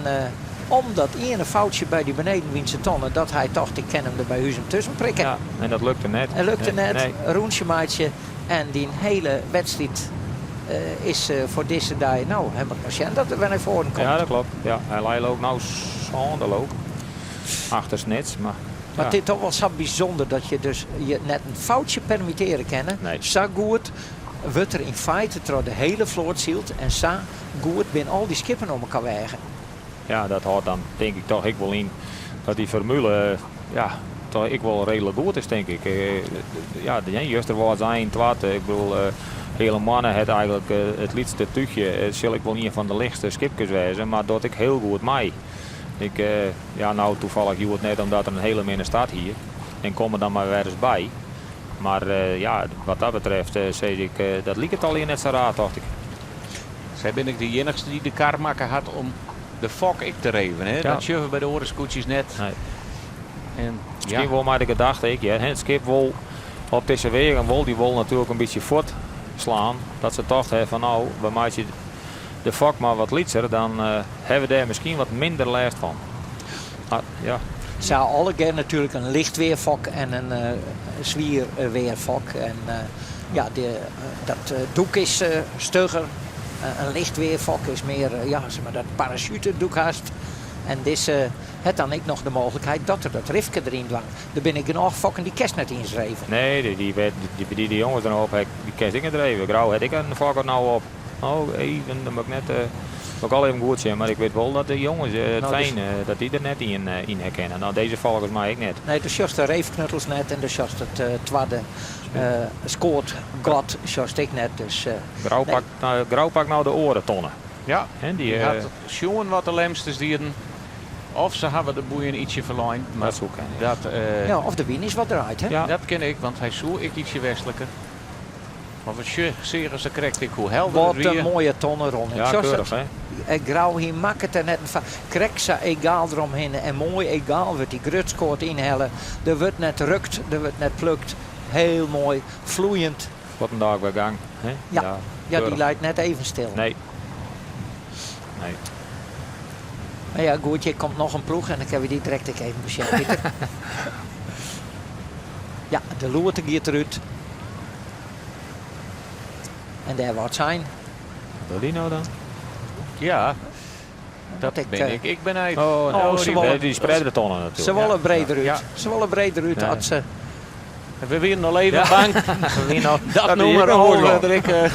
om dat iene foutsje by dy benedenwynse tonne dat hy tocht ik kin him der by Huzum tusken prikke. Ja, en dat lukte net. En lukte net. Rûntsje meitsje en dyn hele wedstriid is foar dizze dei, no, ha we noch sjen dat er wer nei foaren komt. Ja, dat klopt. Ja, hy lei leau ik no sânde leau ik, achter Snits. Mar, Mar it is toch wol sa bysûnder dat je dus je net in foutsje permittearje kinne. Nee. Sa goed wurdt der yn feite troch de hele float syld en sa goed binne al dy skippen om elkoar weage. Ja, dat hâldt dan tink ik toch ek wol yn dat dy formule ja, toch ek wol reedlik goed is, tink ik. Ja, juster Wâldsein twad, ik bedoel, Heale Moanne hat eigenlik it lytste túchje. It sil ek wol ien fan de lichtste skipkes wêze, mar docht ek hiel goed mei. Ik, ja, no toevallig hjoed net omdat er in hele minne start hie. En kom er dan mar wer ris by. Mar ja, wat dat betreft sis ik, dat liket allegear net sa raar, tocht ik. Sy binne ek de iennichste dy't de kar makke hat om de fok ek te reven. Hè? Dat sjogge we by de oare skûtsjes net. Nee. En, Miskien ja. wol mei de gedachte ek, hear. Het skip wol op dizze wegen wol dy wol natuerlik in bytsje fuort slaan. Dat se tocht ha fan no, we meitsje de fok mar wat lytser, dan ha we dêr miskien wat minder lêst fan. Mar ja. Se ha allegear natuerlik in licht wearfok en in swier wearfok. En ja, dat doek is stugger. In licht wearfok is mear, ja, zeg maar, dat parachute-doek hast. En dizze hat dan ek noch de mooglikheid dat er dat rifke deryn dwaan. Der binne genôch fokken dy kinst net iens reve. Nee, dy de jonges der no op ha, dy kinst ek net reve. Grou hat ek in fok der no op. Oh, even, dan moat ik net, moat ik al even goed sjen, mar ik wit wol dat de jonges, it fijn, dat dy der net ien yn herkenne. No, dizze folgens my ek net. Nee, do sjochst de reefknuttels net en do sjochst it twadde skoatgat sjochst ek net. Dus, Grou nee. pakt, no, Grou pakt no de oare tonne. Ja, Hè, dy dy, hat sjoen wat de Lemsters dieden. Of se hawwe de boeien ytsje ferlein, mar Dat soe kinne, ja. dat, Ja, of de wyn is wat draaid, hè? Ja. Dat kin ek, want hy soe ek ytsje westliker. Mar we seagen se krekt ek hoe helder it Wat wie. in moaie tonne Ron. Ja, keurich hè. Grou hy makket der net in fa. Krekt sa egaal deromhinne en moai egaal wurdt dy grutskoat ynhelle. Der wurdt net rukt, der wurdt net plukt. Heel moai, floeiend. Wat in dei wer gang hè. Ja, ja, dy keurich. leit net even stil. Nee. Nee. Mar ja, goed, hjir komt noch in ploech en dan kinne we dy direkt ek even besjen, Pieter. Ja, de loerte giet derút. En dêr wat sein. Wat die nou dan? Ja, dat ik, ben eh, ik. Ik ben uit. Oh, nee. Oh, ze die, wollen- die spreiden de tonnen natuurlijk. Ze wolle breder út. Ja. Ze wolle breder út Ja. as se. We wienen al even bang Wie nou- dat die nûmer ik nog alve hoor. der ek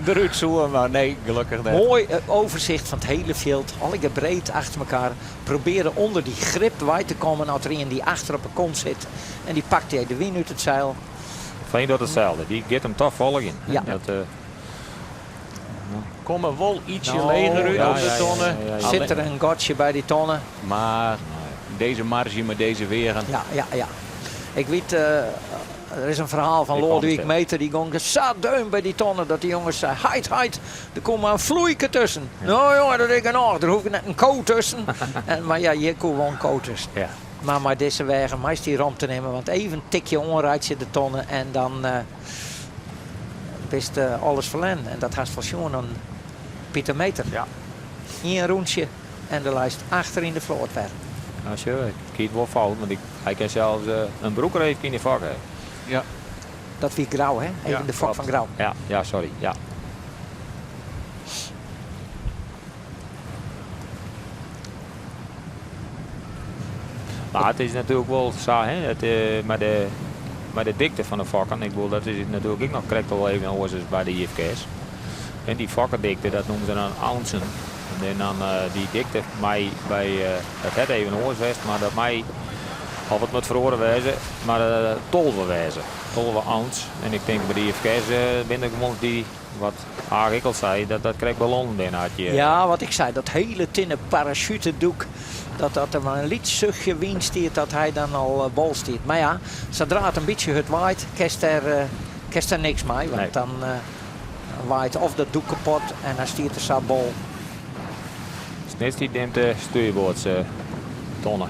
derút soe, mar nee, gelokkich net. Moai overzicht fan it hiele fjild. Allegear breed achter elkoar. Probearje ûnder dy grip wei te kommen as der ien dy achter op 'e kont sit. En dy pakt dy de wyn út it seil. Veen docht itselde. Dy giet him toch folgjen. Ja. Dat, Komme wol ietsje No, leger út ja, op de ja, ja, tonne. ja, ja, ja. Sit der in gatsje by dy tonne? Mar dizze marge mei dizze weagen. Ja, ja, ja. Ik wit, der is in ferhaal fan Ik Loadewyk kwam Meeter, dy gong sa deun by dy tonne dat dy jonges sei, heit, heit, der komt mar in floeike tusken. No jonge, dat is genôch, der hoecht net in ko tusken. En, mar ja, hjir koe wol in ko tusken. Ja. Mar mei dizze weagen meist dy romte nimme, want even tikje oanreitsje de tonne en dan bist alles ferlern. En dat hast wol sjoen oan Pieter Meeter. Ja. Ien rûntsje en do leist achter yn de float wer. No sjoch, ik hie it wol fout, want hy kin sels in broekreefke yn de fok ha. Ja. Dat wie Grou, hè? Even Ja, de fok klopt. fan Grou. Ja, ja, sorry. Ja. Mar it is natuerlik wol sa, hè, dat, mei de dikte fan de fokken, ik bedoel, dat is natuerlik ek noch krekt al even oars as by de IFKS. En dy fokkendikte, dat noemen se dan ounsen. En dan dy dikte mei by, dat hat even oars west, mar dat mei, of it moat feroare wêze, mar 12 wêze. 12 ounce. En ik tink by de IFKS binne der gewoan dy, wat Aage ek al sei, dat dat krekt ballonnen binne. As je, Ja, wat ik sei, dat hiele tinne parasjutedoek, dat dat der mar in lyts suchtje wyn stiet, dat hy dan al bol stiet. Mar ja, sadra it in bytsje hurd waait, kinst dêr, kinst dêr niks mei, want Nee. dan waait of dat doek kapot en dan stiet er sa bol. Snits dy nimt de stuurboardstonne.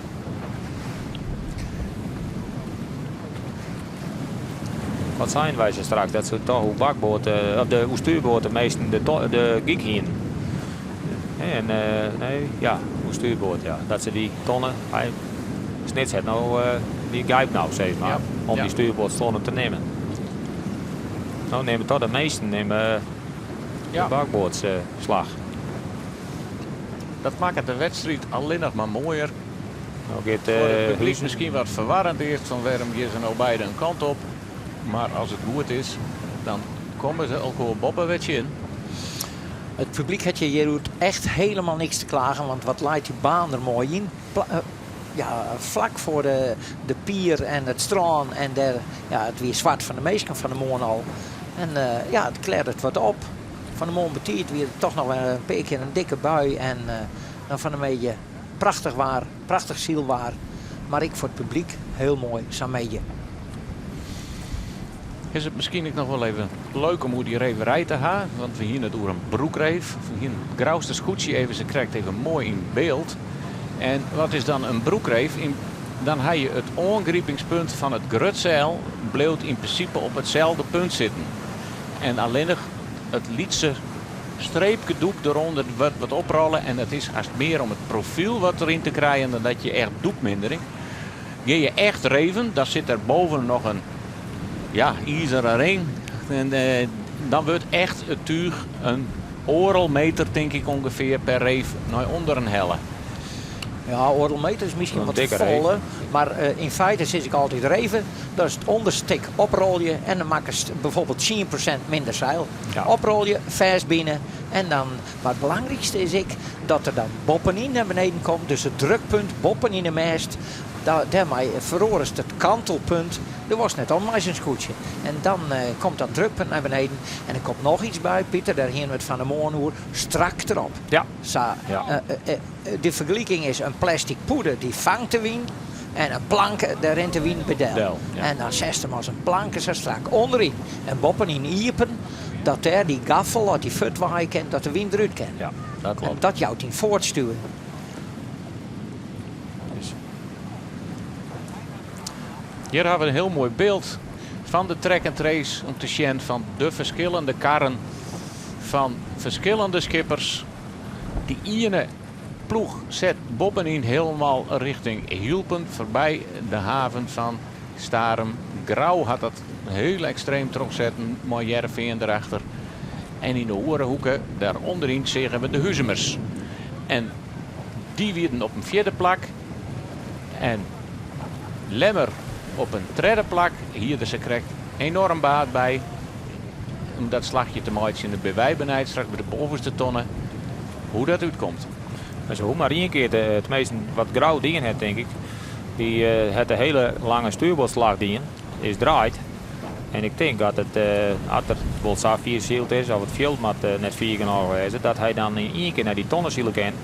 Wat seinen wy sa straks, dat se toch oer bakboard, of de, oer stuurboard de measten de, de gyk hienen. En nee, ja, oer stuurboard, ja. Dat se dy tonne, hy, Snits hat no dy gyp no, sis mar, om dy stuurboardstonne te nimmen. No nimme toch de measten nimme de bakboardslach. Dat makket de wedstriid allinnich mar moaier. No giet, Foar it publyk Huizen miskien wat ferwarrend earst fan wêrom gean se no beide in kant op. Mar as it goed is, dan komme se elkoar boppe wer tsjin. It publyk hat hjir hjoed echt helemaal niks te klagen, want wat leit dy baan der moai yn. Ja, flak foar de pier en it strân en dêr, ja, it wie swart fan de minsken fan de moarn al. En ja, it klearret wat op. Fan de moarn betiid wie der toch noch wer in pear kear in dikke bui en dan fan de middei prachtich waar, prachtich sylwaar. Mar ek foar it publyk hiel moai sa'n middei. Is it miskien ek noch wol even leuk om oer dy reverij te ha, want we hiene it oer in broekreef. We hiene it Grouster skûtsje even sa krekt even moai yn byld. En wat is dan in broekreef? Dan ha je it oangripingspunt fan it grutseil bliuwt yn prinsipe op itselde punt sitten. En allinnich it lytse streepke doek derûnder wurdt wat oprolle en it is hast mear om it profyl wat deryn te krijen dan dat je echt doekmindering. Gean je echt reven, dan sit der boven noch in, ja, izeren ring. En dan wurdt echt it túch in oardel meter, tink ik ûngefear, per reef nei ûnderen helle. Ja, oardel meter is miskien Een wat dikke folle, reef. mar yn feite sis ik altyd reven, dat is it ûnderstik oprolje en dan makkest bijvoorbeeld 10% minder seil. Oprolje, fêstbine en dan, mar it belangrykste is ek dat der dan boppenyn nei beneden komt, dus it drukpunt boppenyn de mêst, dêrmei feroarest it kantelpunt. Do wolst net om mei sa'n skûtsje. En dan komt dat drukpunt nei beneden. En der komt noch iets by, Pieter, dêr hiene we it fan 'e moarn oer, strak derop. Sa, de fergeliking is in plastic pûde dy fangt de wyn en in planke, dêr rint de wyn by del. Del, ja. En dan setst him as in planke sa strak ûnderyn en boppenyn iepen, dat dêr dy gaffel, as dy fuort waaie kin, dat de wyn derút kin. Ja, dat klopt. En dat jout dyn foartstjoering. Dus. Hjir hawwe we in hiel moai byld fan de track and trace om te sjen fan de ferskillende karren fan ferskillende skippers. Dy iene ploech set boppenyn hielendal rjochting Hylpen foarby de haven fan Starum. Grou hat dat hiel ekstreem trochsetten mei Hearrenfean derachter. En yn de oare hoeke, dêr ûnderyn, seagen we de Huzumers. En dy wienen op in fjirde plak. En Lemmer op in tredde plak hie der sa krekt enoarm baat by om dat slachje te meitsjen. Dêr binne wy benijd straks by de bovenste tonne hoe dat útkomt. Maar se hoege mar ien kear te, teminsten wat Grou dien hat, tink ik. Dy hat de hiele lange stuurboardslach dien, is draaid. En ik tink dat it, as er wol sa fier syld is, of it fjild moat net fier genôch wêze, dat hy dan yn ien kear nei dy tonne sile kin.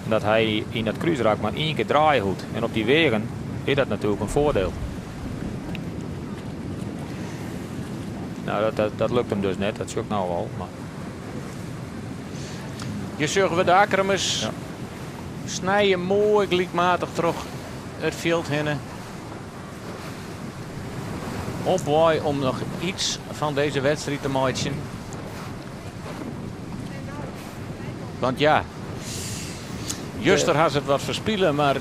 En dat hy yn dat krúsrak mar ien kear draaie hoecht. En op dy weagen is dat natuerlik in foardiel. No, dat, dat, dat lukt him dus net, dat sjoch ik no al. Mar... Hjir sjogge we de Akkrumers Ja. snije moai gelykmatich troch it fjild hinne. Op wei om noch iets fan dizze wedstriid te meitsjen. Want ja, juster ha se it wat ferspile, mar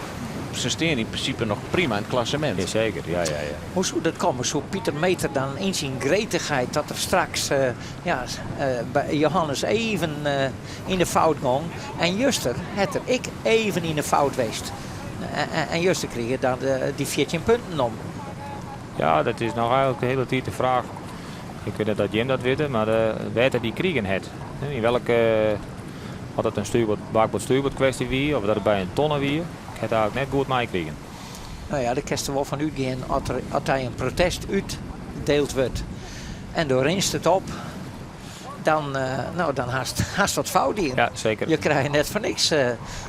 se stean yn prinsipe noch prima yn it klassemint. Jazeker, ja, ja, ja. Hoe soe dat komme? Soe Pieter Meeter dan yn syn gretichheid dat er straks eh, ja, eh, by Johannes even eh, yn de fout gong en juster hat er ek even yn de fout west. En, en juster krige dan de, dy 14 punten om. Ja, dat is noch eigenlik de hiele tiid de fraach. Ik wit net oft jim dat witte, mar uh, wêr't er dy krigen hat. Yn welke, oft it in stuurboard, bakboard-stuurboard kwestje wie, of dat it by in tonne wie. Ik ha it eigenlik net goed meikrigen. No ja, dêr kinst der wol fan útgean as der, as der in protest útdield wurdt en do rinst it op, dan, uh, no, dan hast, hast wat fout dien. Ja, seker. Je krijgt net foar niks. Uh,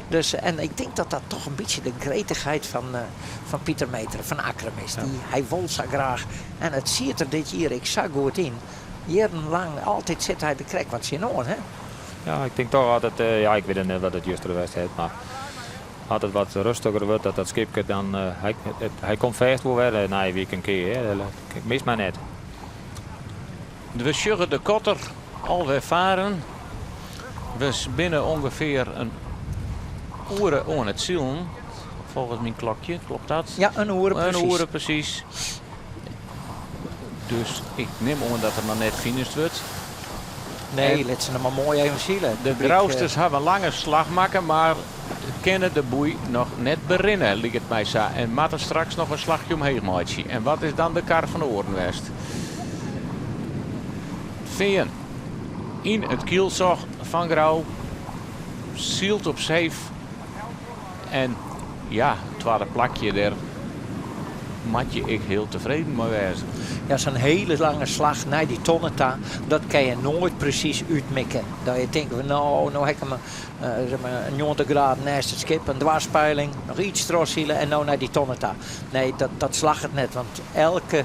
dus, en ik tink dat dat toch in bytsje de gretichheid fan, uh, fan Pieter Meeter fan Akkrum is. Dy, hy wol sa graach. En it siet der dit jier ek sa goed yn. Jierrenlang, altyd sit hy der krekt wat tsjinoan. Hè? Ja, ik tink toch altyd, uh, ja, ik wit net wat it juster west hat, mar as it wat rêstiger wurdt, dat dat skipke dan, uh, hy, it, hy komt fêst wol wer uh, nije wike in kear. Hè. Ik mis mar net. We sjogge de kotter alwer faren. We binne ûngefear in oere oan it silen. Folgens myn klokje, kloppet dat? Ja, in oere presys. In oere presys. Dus ik nim oan dat der noch net finished wurdt. Nee, lit se noch mar moai even sile. De Grousters hawwe in lange slach makke, mar kinne de boei noch net berinne, liket my sa. En moatte straks noch in slachje omheech meitsje. En wat is dan de kar fan de oaren west? Fean yn it kielzog fan Grou. Sylt op safe. En ja, it twadde plakje dêr moat je ek hiel tefreden mei wêze. Ja, sa'n hiele lange slach nei dy tonne ta, dat kin je noait presys útmikke. Dat je tinke fan no, no ha ik him eh, mar, 90 graden neist it skip, in dwarspeiling, noch iets trochsile en no nei dy tonne ta. Nee, dat, dat slagget net, want elke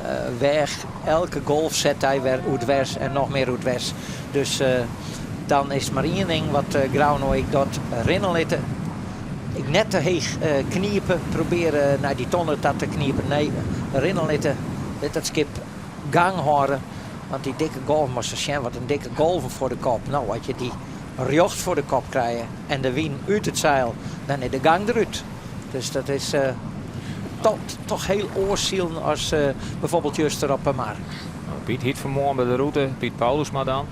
uh, weach, elke golf set hy wer oerdwers en noch mear oerdwers. Dus uh, dan is mar ien ding wat uh, Grou no ek docht, rinne litte. Ek net te heech uh, knipe, probearje nei dy tonne ta te knipen. Nee, rinne litte, lit dat skip gang hâlde. Want dy dikke golf, moatst sjen wat in dikke golven foar de kop. No, as je dy rjocht foar de kop krije en de wyn út it seil, dan is de gang derút. Dus dat is uh, toch, toch hiel oars silen as uh, bygelyks juster op 'e mar. No, Piet hie it fan 'e moarn by de rûte, Piet Paulusma dan,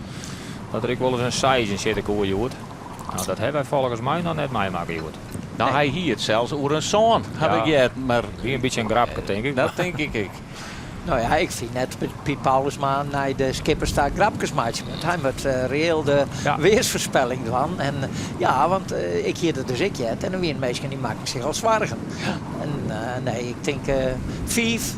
dat der ek wolris in seis yn sitte koe hjoed. No, dat hawwe wy folgens my noch net meimakke hjoed. No, hy hie it sels oer in sân, ha Ja. ik heard. Mar Wie in bytsje in grapke, tink ik. Dat tink ik ek. No ja, ik fyn net Piet Paulusma nei de skippers ta grapkes meitsje moat. Hy moat uh, reëel de Ja. weersfoarspelling dwaan. En ja, want uh, ik hie dat dus ek heard en der wiene minsken dy makken sich al soargen. En uh, nee, ik tink 5,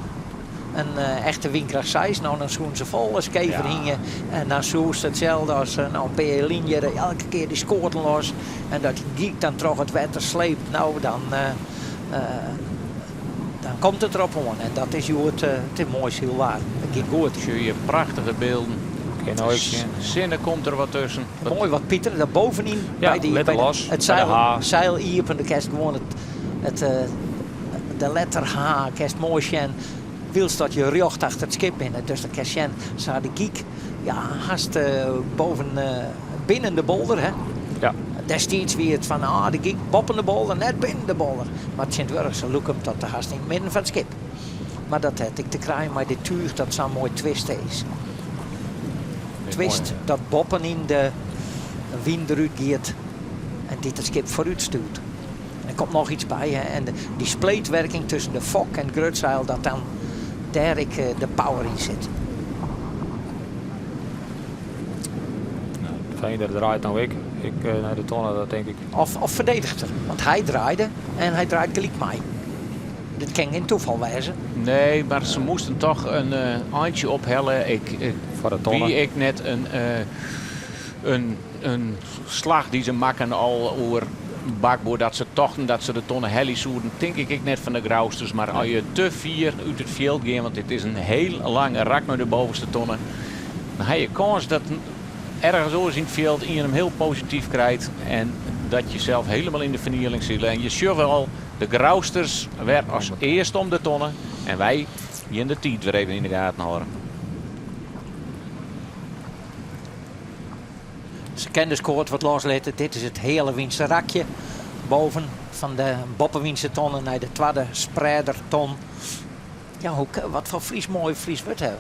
in echte wynkrêft 6, no dan soene se folle skever Ja. hingje. En dan soest itselde as no, in pear jier lyn hjir, elke kear dy skoaten los. En dat dy gyk dan troch it wetter sleept, no dan, dan komt it derop oan. En dat is hjoed, it is moai sylwaar. It giet goed. Sjoch je prachtige bylden. Kin no ek sjen. Sinne komt der wat tusken. Moai wat Pieter, daar bovenyn Ja, by dy, lit by de, los, it by de seil, H. seil iepen, dan kinst gewoan it, it, uh, de letter H kinst moai sjen. Wylst dat je rjocht achter it skip binne. Dus dan kinst sjen, sa de gyk, ja, hast uh, boven, uh, binnen de bolder, hè. Ja. Destiids wie it fan, ah, de gyk boppe de bolder, net binnen de bolder. Mar tsjintwurdich se lûke him tot de hast yn it midden fan it skip. Mar dat hat ek te krijen mei dit túch dat sa moai twiste is. Twist dat boppenyn de wyn derút giet en dy't it skip foarút stjoert. En der komt noch iets by, hè. En de, dy spleetwurking tusken de fok en it grutseil, dat dan dêr ek de power yn sit. No, Veen draait no ek. Ik nei de tonne, dat tink ik. Of, of ferdediget er, want hy draaide en hy draait gelyk mei. Dit kin gjin tafal wêze. Nee, mar se moasten toch in eintsje ophelle. Ik, ik Foar de tonne. wie ek net in slach dy't se makken al oer bakboard dat se tochten dat se de tonne helje soenen. Tink ik ek net fan de Grousters. Mar as je te fier út it fjild gean, want dit is in hiel lange rak nei de bovenste tonne, dan ha je kâns dat ergens oars yn it fjild ien him hiel posityf krijt en dat je sels hielendal yn de fernieling sile. En je sjogge al de Grousters wer as earst om de tonne en wy gean de tiid wer even yn de gaten hâlde. Se kin de skoat wat loslitte. Dit is it heale wynse rakje. Boven fan de boppewynse tonne nei de twadde spreaderton. Ja, hoe, wat foar Fries moai Fries wurd hawwe.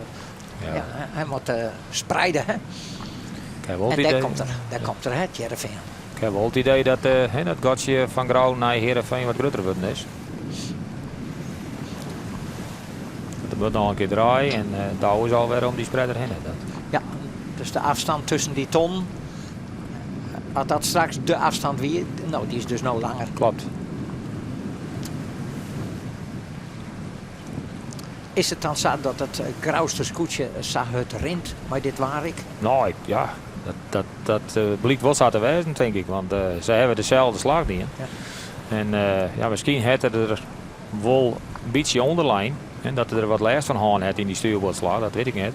Ja. Ja, hy moat spreide, hè? Ik ha wol En it dêr idee, komt er, dêr komt er, hè, it Hearrenfean. ik ha wol it idee dat hè, dat gatsje fan Grou nei Hearrenfean wat grutter wurden is. Dat der wurdt noch in kear draaid en Douwe is alwer om dy spreader hinne. Dat, Ja, dus de afstand tusken dy tonnen, as dat straks de afstand wie, no, dy is dus no langer. Klopt. Is it dan sa dat it Grouster skûtsje sa hurd rint mei dit waar ek? No, ik, ja, dat blykt wol sa te wêzen, tink ik. Want se hawwe deselde slach dien. En ja, miskien hat er der wol in bytsje ûnder lein. En dat er der wat lêst fan hân hat yn dy stuurboardslach, dat wit ik net.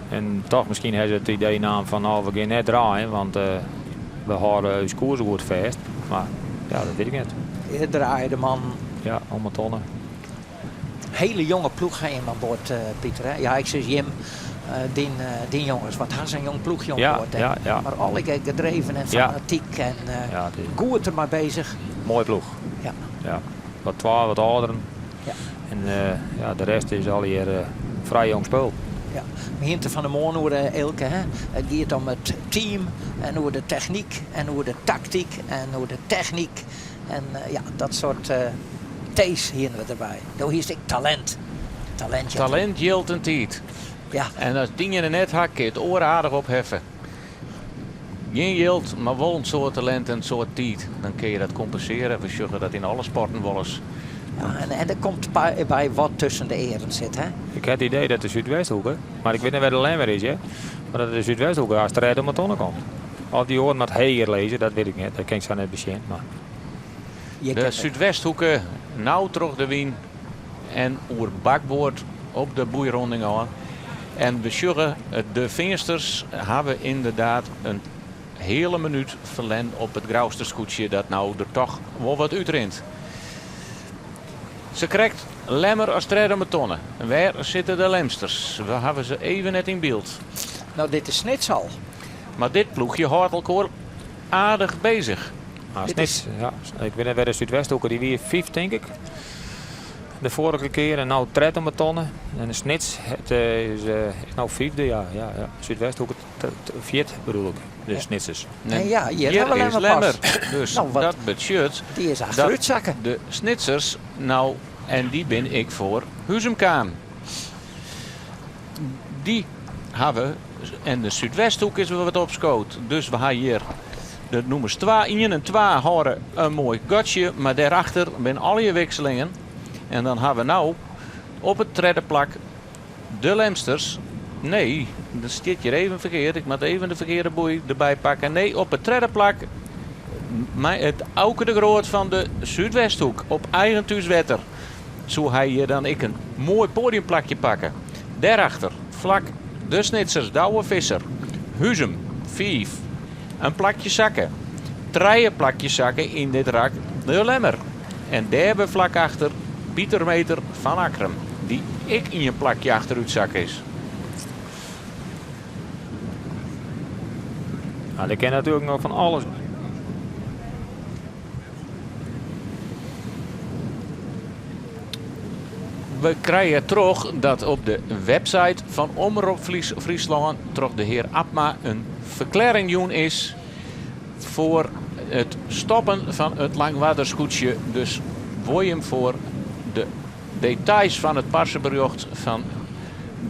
En toch miskien ha se it idee naam fan no, we gean net draaien, want we hâlde ús koers goed fêst. Mar ja, dat wit ik net. Hjir draaie de mannen. Ja, om 'e tonne. Hele jonge ploech ha jim oan board, Pieter. Hè? Ja, ik sis jim, dyn jonges, want ha se in jong ploechje oan board. Hè? Ja. Mar allegear gedreven en fanatyk en Ja, it is goed dermei bezich. Moaie ploech. Ja. Wat twa, wat âlderen. En ja, de rest is allegear frij jong spul. Ja, we hiene it der fan 'e moarn oer, Eelke. Hè? It giet om it team en oer de technyk en oer de taktyk en oer de technyk. En ja, dat soart T's hiene we derby. Do hiest ek talint. Talint, ja. Talint jildt in tiid. En as dyjinge net ha, kin it oare aardich opheffe. Gjin jild, mar wol in soad talint en in soad tiid. Dan kinne je dat kompensearje. We sjogge dat yn alle sporten wolris. Ja, en der komt by wat tusken de earen sit, hè? Ik ha it idee dat de Súdwesthoeke, mar ik wit net wêr de Lemmer is, hear, mar dat de Súdwesthoeke as tredde om 'e tonne komt. Of dy oaren wat heger lizze, dat wit ik net. Dat kin ik sa net besjen. Mar. Je De kenne- Súdwesthoeke no troch de wyn en oer bakboard op de boeironding ôf. En we sjogge de Feansters hawwe ynderdaad in heale minút ferlern op it Grouster skûtsje dat no der toch wol wat útrint. Se krekt Lemmer as tredde om 'e tonne. Wêr sitte de Lemsters? We hawwe se even net yn byld. No, dit is Snits al. Mar dit ploechje hâldt elkoar aardich bezich. Ah, Dit Snits, ja. Ik wit net wêr de Súdwesthoeke, dy wie fiif tink ik. De foarige kear en no tredde om 'e tonne. En de Snits het, is no fiifde, ja, ja, ja. Súdwesthoeke fjirde bedoel ik, de Snitsers. Nee, ja, hjir Hjir hawwe we is Lemmer Lemmer. pas. Dus Nou, wat dat betsjut dy is dat achterút sakke. de Snitsers no, en dy bin ik foar Huzum kaam. Dy hawwe, en de Súdwesthoek is wer wat opskood. Dus we ha hjir de nûmers 2, ien en 2 hâlde in moai gatsje, mar dêrachter binne allegear wikselingen. En dan ha we no op it tredde plak de Lemsters. Nee, dat stiet hjir even ferkeard. Ik moat even de ferkearde boei derby pakke. Nee, op it tredde plak mei it Auke de Groot fan de Súdwesthoek op eigen thúswetter. Soe hy hjir dan ek in moai poadiumplakje pakke? Dêrachter flak de Snitsers Douwe Visser, Huzum, 5, in plakje sakke. Trije plakjes sakke yn dit rak de Lemmer. En dêr wer flak achter Pieter Meter fan Akkrum, dy't ek ien plakje achterút sakke is. Nou, der kin natuerlik noch fan alles. We krije troch dat op de website fan Omrop Fryslân troch de hear Abma in ferklearring jûn is foar it stoppen fan it Langwarderskûtsje. Dus wol jim foar de details fan it parseberjocht fan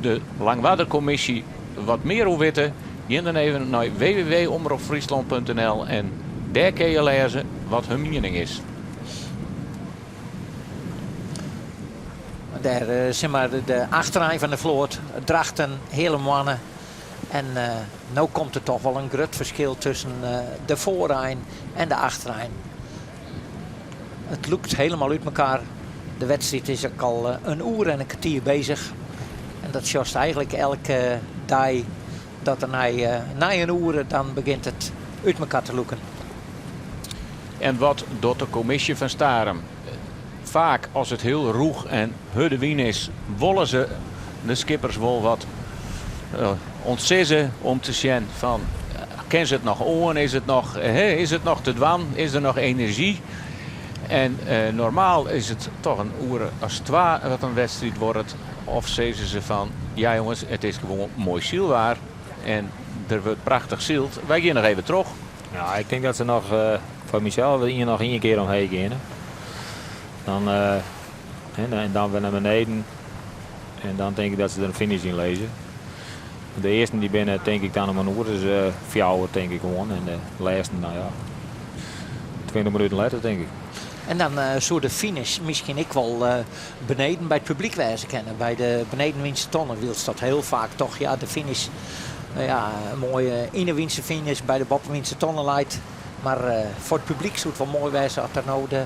de Langwarderkommisje wat mear oer witte, gean dan even nei www.omropfryslan.nl en dêr kinne je lêze wat hun miening is. Dêr sis mar de achterein fan de float, Drachten, Heale Moanne. En no komt der toch wol in grut ferskil tusken de foarein en de achterein. It lûkt hielendal út mekoar. De wedstriid is ek al in oere en in kertier beuzich. En dat sjochst eigenlik elke dei dat der nei in oere dan begjint it út mekoar te lûken. En wat docht de kommisje fan Starum? Faak as it hiel rûch en hurde wyn is, wolle se de skippers wol wat ûntsizze om te sjen fan kin se it noch oan, is it noch, is it noch te dwaan, is der noch enerzjy? En normaal is it toch in oere as twa dat in wedstriid duorret. Of sizze se fan ja jonges, it is gewoan moai sylwaar en der wurdt prachtich syld. Wy gean noch even troch. Ja, ik tink dat se noch foar mysels ien noch ien kear omheech geane. Dan, en dan wer nei beneden. En dan tink ik dat se der in finish yn lizze. De earsten dy binne tink ik dan om in oere as fjouwer tink ik oan. En de lêsten, no ja, 20 minuten letter tink ik. En dan soe de finish miskien ek wol beneden by it publyk wêze kinne. By de benedenwynse tonne, wylst dat hiel faak toch ja, de finish, no ja, in moaie ynewynse finish by de boppewynse tonne leit. Mar foar it publyk soe it wol moai wêze as der no de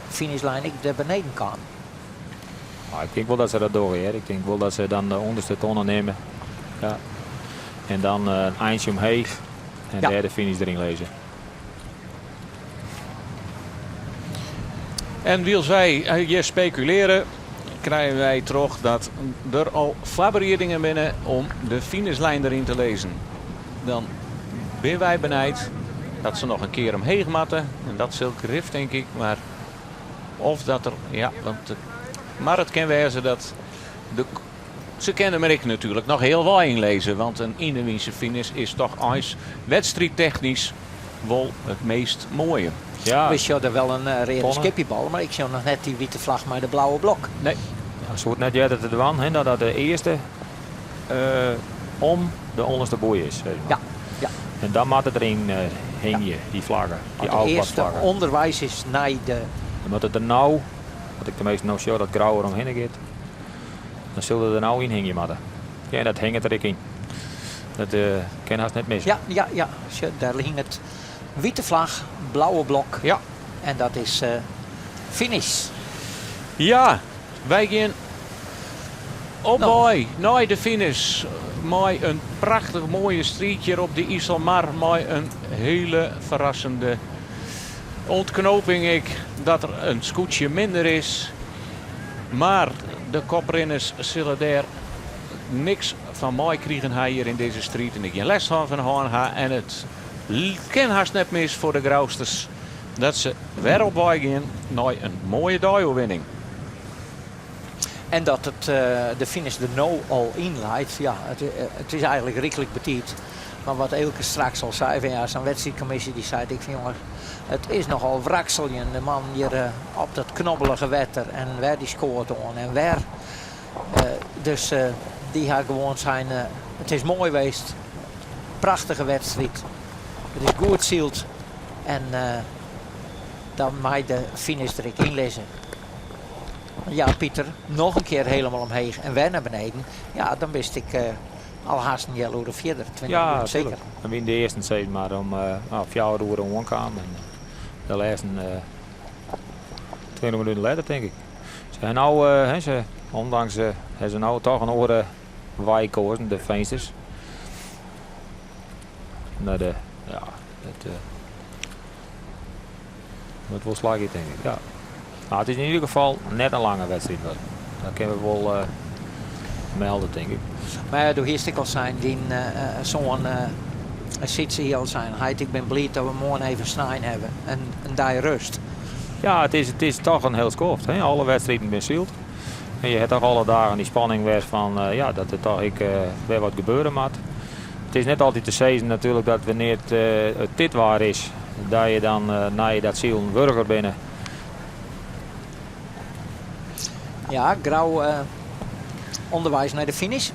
finishlijn ek dêr beneden kaam. Nou, ik tink wol dat se dat dogge, hear. Ik tink wol dat se dan de ûnderste tonne nimme. Ja. En dan in eintsje omheech en dêr de finish deryn lizze. En wylst wy hjir spekulearje, krije wy troch dat der al foarbereidingen binne om de finishlijn deryn te lizzen. Dan binne wy benijd dat se noch in kear omheech moatte. En dat sil grif, tink ik. Mar of dat der. Ja, want, mar it kin wêze dat. De, se kinne der ek natuerlik noch hiel wei yn lizze. Want in ynewynse finish is toch eins wedstriidtechnysk wol it meast moaie. Ja. We sjogge der wol in reade skippybal, mar ik sjoch noch net dy wite flagge mei de blauwe blok. Nee. Ja, soe it net earder te dwaan, hè, dat dat de earste om de ûnderste boei is. Zeg maar. Ja, ja. En dan moat it deryn hingje, dy flagge. Dy Want de earste ûnderweis is nei de... Dan moat it der no, wat ik teminsten no sjoch dat Grou der omhinne giet, dan sil it der no yn hingje moatte. Ja, en dat hinget der ek yn. Dat kin hast net mis. Ja, ja, ja. Sjoch, dêr hinget wite flagge, blauwe blok. Ja. En dat is finish. Ja, wy gean op wei nei de finish. Mei in prachtich moaie striid hjir op de Iselmar. Mei in hiele ferrassende ûntknoping ek dat der in skûtsje minder is. Mar de koprinners sille dêr niks fan meikrigen ha hjir yn dizze striid en ek gjin lêst fan hân ha. En it kin hast net mis foar de Grousters dat se wer op wei gean nei in moaie deioerwinning. En dat it, de finish der no al yn leit, ja, it is eigenlik ryklik betiid. Mar wat Eelke straks al sei, fan ja, sa'n wedstriidkommisje dy seit ek fan jonges, it is nochal wrakseljen, de man hjir op dat knobbelige wetter en wer dy skoat oan en wer. Dus dy ha gewoan sein, it is moai west, prachtige wedstriid, it is goed syld en dan mei de finish der ek yn lizze. Ja, Pieter, noch in kear hielendal omheech en wer nei beneden. Ja, dan bist ek al hast in healoere fierder, 20 Ja, minuten seker. tuurlijk. Dan wiene de earsten sis mar om nou, 4 oere oankaam en de lêsten 20 minuten letter, tink ik. Se ha no, hè, se, ûndanks ha se no toch in oare wei keazen, de Feansters. Nei de, ja, it moat wol slagje, tink ik. Ja. Nou, it is yn ieder gefal net in lange wedstriid. Dat kinne we wol melde, tink ik. Mar ja, do hiest ek al sein, dyn soan Sytse hie al sein, heit, ik bin bliid dat we moarn even snein hawwe, in dei rêst. Ja, it is toch in hiel skoft. Hè? Alle wedstriden binne syld. En je ha toch alle dagen dy spanning wer fan ja, dat der toch ek wer wat gebeure moat. It is net altyd te sizzen natuerlik dat wannear't it dit waar is, dat je dan nei dat silen wurger binne. Ja, Grou ûnderweis nei de finish.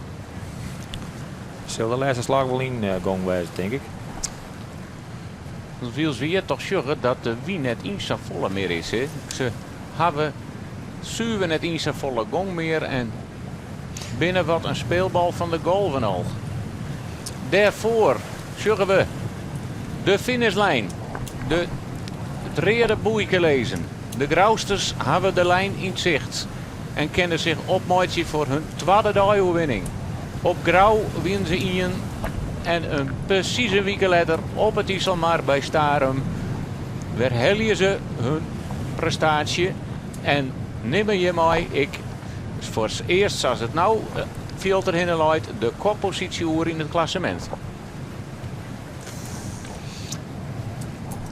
Sil de lêste slach wol yn gong wêze, tink ik. Dan wylst wy hjir toch sjogge dat de wyn net iens safolle mear is. Hè. Se hawwe Suver net iens safolle gong mear en binne wat in speelbal fan de golven al. Dêrfoar sjogge we de finishlijn, de it reade boeike lizzen. De Grousters hawwe de lijn yn 't sicht en kinne sich opmeitsje foar hun twadde deioerwinning. Op Grou wienen se ien en in presys in wike letter op it Iselmar by Starum werhelje se hun prestaasje en nimme hjirmei ek foarearst sa't it no fjild derhinne leit de kopposysje oer yn it klassemint.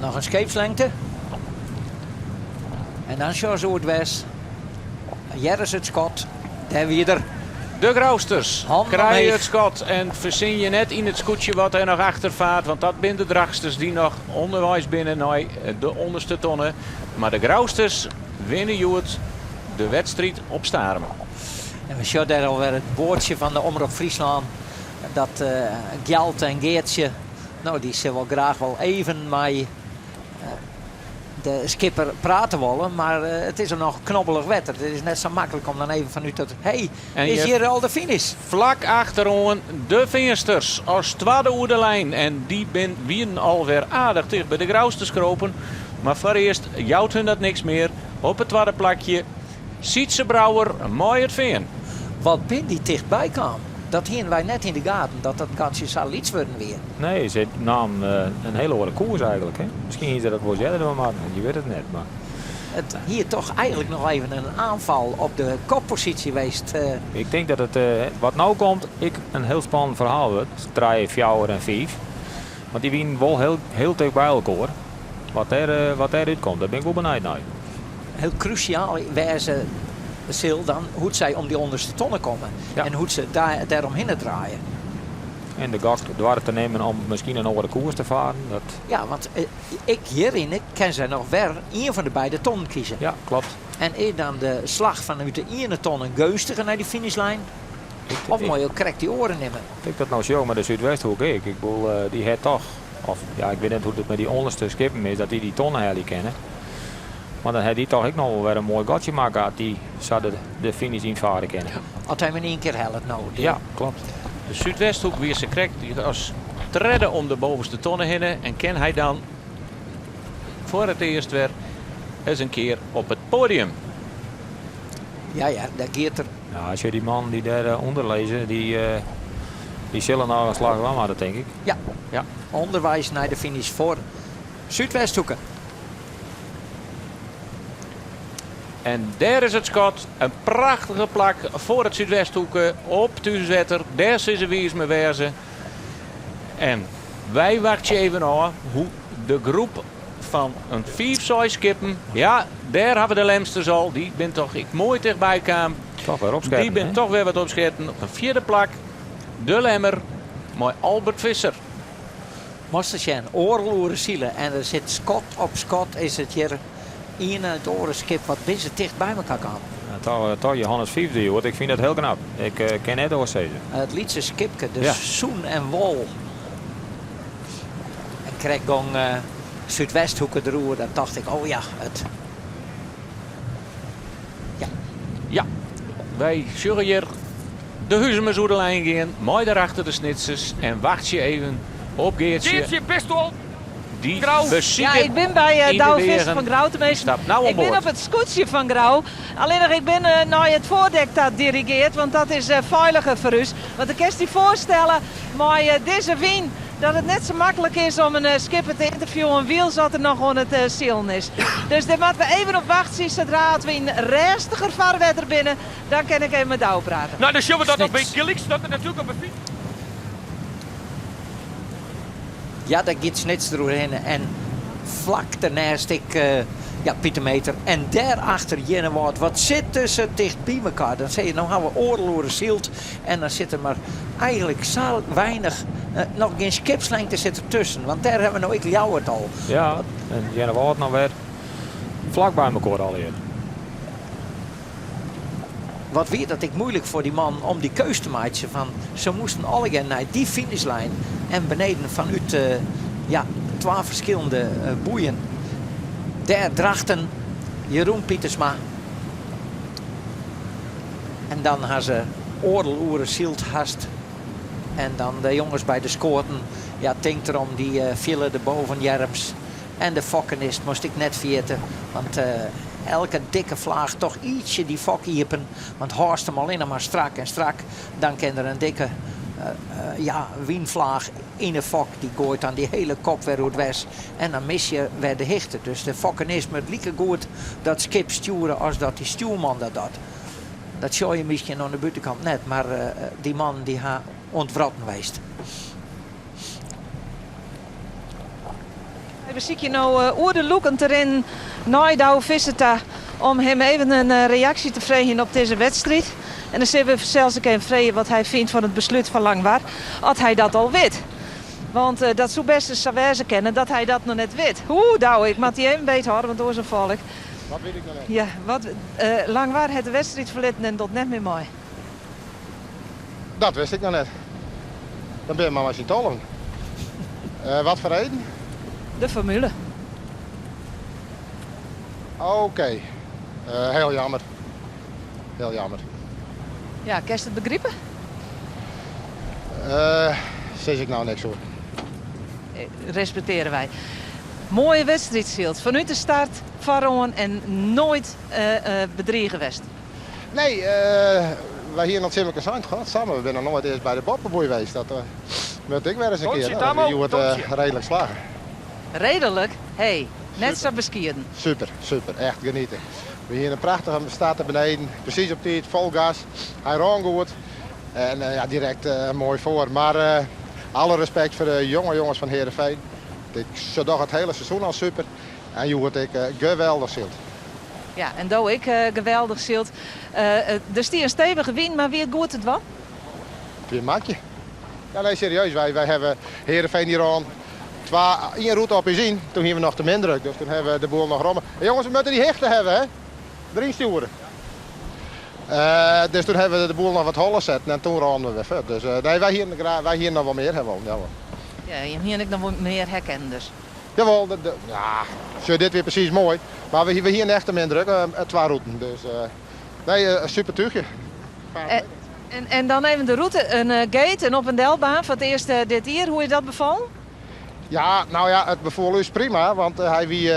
Noch in skeepslengte. En dan sjogge se oer it west. Hearre se it skot. Dêr wie er. De Grousters Hannen krije omheech. it skot en fersin je net yn it skûtsje wat der noch achter faart, want dat binne de Drachtsters dy't noch ûnderweis binne nei de ûnderste tonne. Mar de Grousters winne hjoed de wedstriid op Starum. En we sjogge dêr alwer it boatsje fan de Omrop Fryslân. Dat Gjalt en Geartsje, no dy sil wol graach wol even mei de skipper prate wolle, mar it is noch knobbelich wetter. It is net sa maklik om dan even fanút dat, hey, En is je hjir al de finish? Flak achteroan de Feansters as twadde oer de lijn. En dy bin wienen alwer aardich ticht by de Grousters kropen. Mar foarearst jout hun dat niks mear. Op it twadde plakje Sytze Brouwer mei It Fean. Wat bin dy tichtby kaam? Dat hienen wy net yn de gaten, dat dat gatsje sa lyts wurden wie. Nee, se namen in hiele oare koers eigenlik. Hè? Miskien hie se dat wolris earder dwaan moatten, je witte it net. Mar It hie toch eigenlik noch even in oanfal op de kopposysje west. Ik tink dat it wat no komt ek in hiel spannend ferhaal wurdt. Trije, fjouwer en fiif. Want dy wienen wol hiel, hiel ticht by elkoar. Wat dêr, wat dêr útkomt, dêr bin ik wol benijd nei. Hiel krúsjaal wêze sil dan hoe't sy om dy ûnderste tonne komme Ja. en hoe't se dêromhinne draaie. En de gok doare te nimmen om miskien in oare koers te faren. Dat... Ja, want ek hjiryn kin sy noch wer ien fan de beide tonnen kieze. Ja, kloppet. En is dan de slach fanút de iene tonne geunstiger nei dy finishlijn? Of moatte jo krekt dy oare nimme? Ik tink dat no sjoch mei de Súdwesthoek ek. Ik bedoel, dy hat toch, of ja, ik wit net hoe't it mei dy ûnderste skippen is, dat dy dy tonne helje kinne. Mar dan hat dy toch ek noch wol wer in moai gatsje makke as dy sa de finish ynfare kinne. As hy him yn ien kear hellet no. Ja, kloppet. De Súdwesthoek wie sakrekt as tredde om de bovenste tonne hinne en kin hy dan foar it earst wer ris in kear op it poadium. Ja, ja, dêr giet er. Ja, as je dy mannen dy't dêr ûnder lizze, dy sille noch in slach dwaan moatte, tink ik. Ja, Ja. Ûnderweis nei de finish foar Súdwesthoeke. En dêr is it skot. In prachtige plak foar it Súdwesthoeke op thúswetter. Dêr sizze wiis mei wêze. En wy wachtsje even ôf hoe de groep fan in fiif, seis skippen. Ja, dêr hawwe de Lemsters al. Dy binne toch ek moai tichtby kaam. Toch wer opsketten, Dy binne hè? toch wer wat opsketten. Op in fjirde plak de Lemmer mei Albert Visser. Moatst ris sjen, oardel oere sile en der sit skot op skot is it hjir ien en it oare skip wat binne se ticht by elkoar kaam. Ja, toch Johannes fiifde hjoed, ik fyn dat hiel knap. Ik kin net oars sizze. It lytse skipke, de Ja. Soen en Wol. En krekt gong Súdwesthoeke deroer, dan tocht ik, oh ja, it. Ja. Ja, wy sjogge hjir de Huzumers oer de lijn gean, mei dêrachter de Snitsers en wachtsje even op Geartsje. Geartsje, bist al Dy Grou. besiket Ja, ik bin by yn de Douwe Visser weagen. fan Grou tenminsten. Stapt no oan Ik bin board. op it skûtsje fan Grou. Allinnich ik bin nei it foardek ta dirigeard, want dat is feiliger foar ús. Want do kinst dy foarstelle mei dizze wyn dat it net sa maklik is om in skipper te ynterviewen wylst as er noch oan it silen is. Dus dêr moatte we even op wachtsje. Sadree't we yn rêstiger farwetter binne, dan kin ik even mei Douwe prate. Nou, dan sjogge we dat op Snits. gelyks dat er natuerlik op 'e fyts. Ja, dêr giet Snits deroerhinne en flak dernêst ek ja, Pieter Meeter. En dêrachter Earnewâld. Wat sitte se ticht by mekoar? Dan sizze je, no hawwe we oardel oere syld en dan sit der mar eigenlik sa weinich, noch gjin skipslengte sit der tusken. Want dêr hawwe we no ek Ljouwert al. Ja, en Earnewâld noch wer flak by mekoar allegear. Wat wie dat ek moeilik foar dy man om dy keus te meitsjen fan se moasten allegear nei dy finishlijn en beneden fanút ja, twa ferskillende boeien. Dêr Drachten, Jeroen Pietersma. En dan ha se oardel oere syld hast. En dan de jonges by de skoaten, ja tink derom dy fiele de bovenearms. En de fokkenist moast ik net ferjitte, want elke dikke flaach toch ietsje dy fok iepen. Want hâldst him allinnich mar strak en strak, dan kin der in dikke ja, wynflaach yn 'e fok, dy goait dan dy hele kop wer oerdwers en dan mis je wer de hichte. Dus de fokkenist moat like goed dat skip stjoere as dat dy stjoerman dat docht. Dat sjoch je miskien oan de bûtenkant net, mar dy mannen dy ha oan it wrotten west. Wy besykje no oer de lûken te rinnen nei Douwe Visser ta om him even in reaksje te freegjen op dizze wedstriid. En dan sille we fansels ek even freegje wat hy fynt fan it beslút fan Langwar, as hy dat al wit. Want dat soe bêst ris sa wêze kinne dat hy dat noch net wit. Oeh, Douwe, ik moat dy even beethâlde, want oars dan fal ik. Wat wit ik noch net? Ja, wat, Langwar hat de wedstriid ferlitten en docht net mear mei. Dat wist ik noch net. Dan binne we mar mei syn tolven. Wat foar reden? De formule. Oké. Heel jammer. Heel jammer. Ja, kinst it begripe? Sis ik no niks oer. Respektearje wy. Moaie wedstriid syld. Fanút de start foaroan en noait bedrige west. Nee, wy hiene al tsjin elkoar sein, godsamme, we binne noch noait earst by de boppeboei west. Dat moat ek wer ris in kear. No, dat wie hjoed reedlik slagge. Reedlik? Hé, net sa beskieden. Super, super. Echt geniete. We hiene in prachtige start der beneden. Presys op tiid, fol gas. Hy rûn goed. En ja, direkt moai foar. Mar alle respekt foar de jonge jonges fan Heerenveen. Se dogge it hiele seizoen al super. En hjoed ek geweldich syld. Ja, en do ek geweldich syld. Der stie in stevige wyn, mar wie it goed te dwaan? It wie in makje. Ja, nee, serieus. Wy hawwe Heerenveen hjir oan twa, ien rûte op ús yn. Toen hiene we noch te min druk, dus toen hawwe we de boel noch romme. Hey, jonges, we moatte dy hichte hawwe, hè? Deryn stjoere. Dus toen hawwe we de boel noch wat holler setten en toen rûnen we wer fuort. Dus nee, wy hiene graach, wy hiene noch wol mear hawwe wollen, jawol. Ja, jim hiene ek noch wol mear ha kinnen dus. Jawol, ja, sjoch, dit wie presys moai. Mar we hiene echt te min druk, twa rûten. Dus nee, super túchje. En dan even de rûte, in gate, in op en delbaan foar it earst dit jier. Hoe is dat befallen? Ja, nou ja, it befoel ús prima, want hy wie,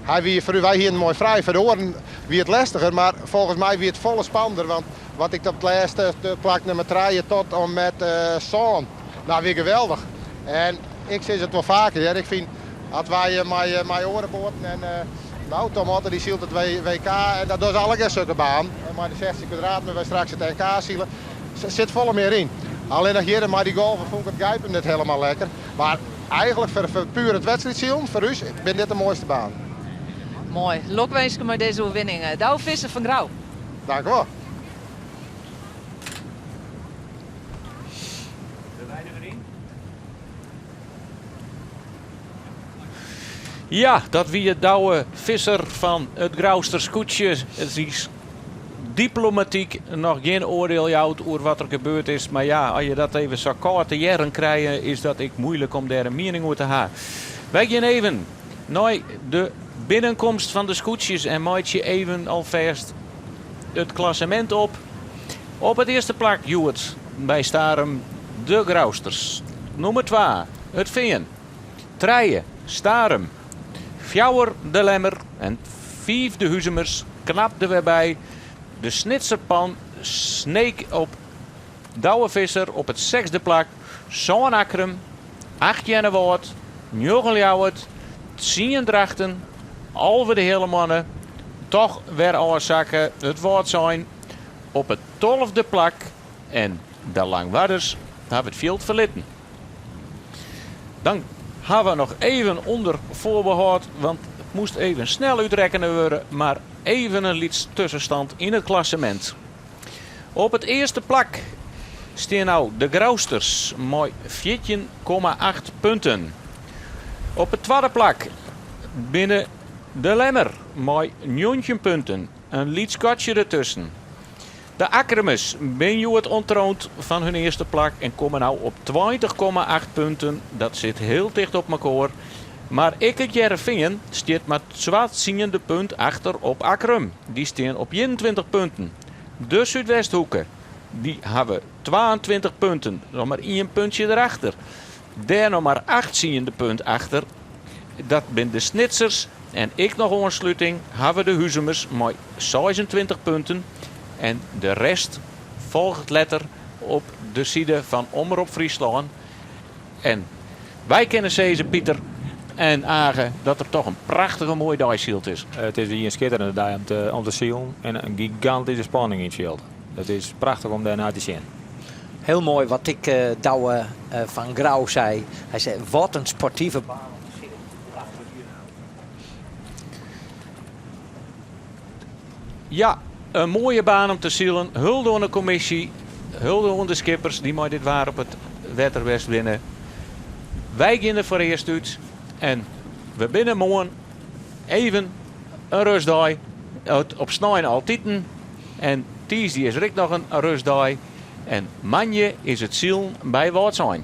hy wie foar ús, wy hienen moai frij. Foar de oaren wie it lestiger, mar folgens my wie it folle spannender, want wat ik op it lêste plak nummer trije tot en met sân, nou wie geweldich. En ik sis it wol faker hear, ik fyn as wy mei oare boaten en no Tom Otter dy sylt it WK en dat dogge se allegear sukke banen mei de 16 kwadraat mei wy straks it NK sile, sit folle mear yn. Allinnich hjir mei dy golven fûn ik it gijpen net helemaal lekker. Mar eigenlik foar puer it wedstriidsilen, foar ús, bin dit de moaiste baan. Moai. Lokwinske mei dizze oerwinning. Douwe Visser fan Grou. Dank u wol. Ja, dat wie Douwe Visser fan it Grouster skûtsje. It is diplomatyk noch gjin oardiel jout oer wat der gebeurd is. Mar ja, as je dat even sa kâld te hearren krije, is dat ek muoilik om dêr in miening oer te ha. Wy gean even nei de binnenkomst fan de skûtsjes en meitsje even alfêst it klassemint op. Op it earste plak hjoed by Starum de Grousters. Nûmer twa It Fean. Trije Starum. Fjouwer De Lemmer en fiif de Huzumers. Knap der wer by de Snitserpan Sneek op Douwe Visser op it sechsde plak. Sân Akkrum, acht Earnewâld, njoggen Ljouwert, tsien Drachten, 11 de Heale Moanne. Toch wer ôfsakke it Wâldsein op it tolfde plak en de Langwarders hawwe it fjild ferlitten. Dan hawwe we noch even ûnder foarbehâld, want it moast even snel útrekkene wurde, mar even in lyts tuskenstand yn it klassemint. Op it earste plak stean no de Grousters mei 14,8 punten. Op it twadde plak binne de Lemmer mei 19 punten, in lyts gatsje dertusken. De Akkrumers binne hjoed ûnttroond fan hun earste plak en komme no op 20,8 punten. Dat sit hiel ticht op mekoar. Mar ek it Hearrenfean stiet mar twa tsiende punt achter op Akkrum. Dy stean op 21 punten. De Súdwesthoeke, dy hawwe 22 punten, noch mar ien puntsje derachter. Dêr noch mar acht punt achter. Dat binne de Snitsers. En ek noch oansluting hawwe de Huzumers mei 26 punten. En de rest folget letter op de side fan Omrop Fryslân. En wy kinne sizze, Pieter en Age, dat der toch in prachtige moaie dei syld is. It is in skitterjende dei om te silen en in gigantyske spanning yn it fjild. It is prachtich om dêr nei te sjen. Hiel moai wat ik Douwe fan Grou sei. Hy sei, wat in sportive baan om te silen. Ja, in moaie baan om te silen. Hulde oan de kommisje, hulde oan de skippers dy't mei dit waar op it wetter west binne. Wy gean der foarearst út en we binne moarn even in rêstdei. Op snein altiten. En tiisdei is der ek noch in rêstdei. En moandei is it silen by Wâldsein.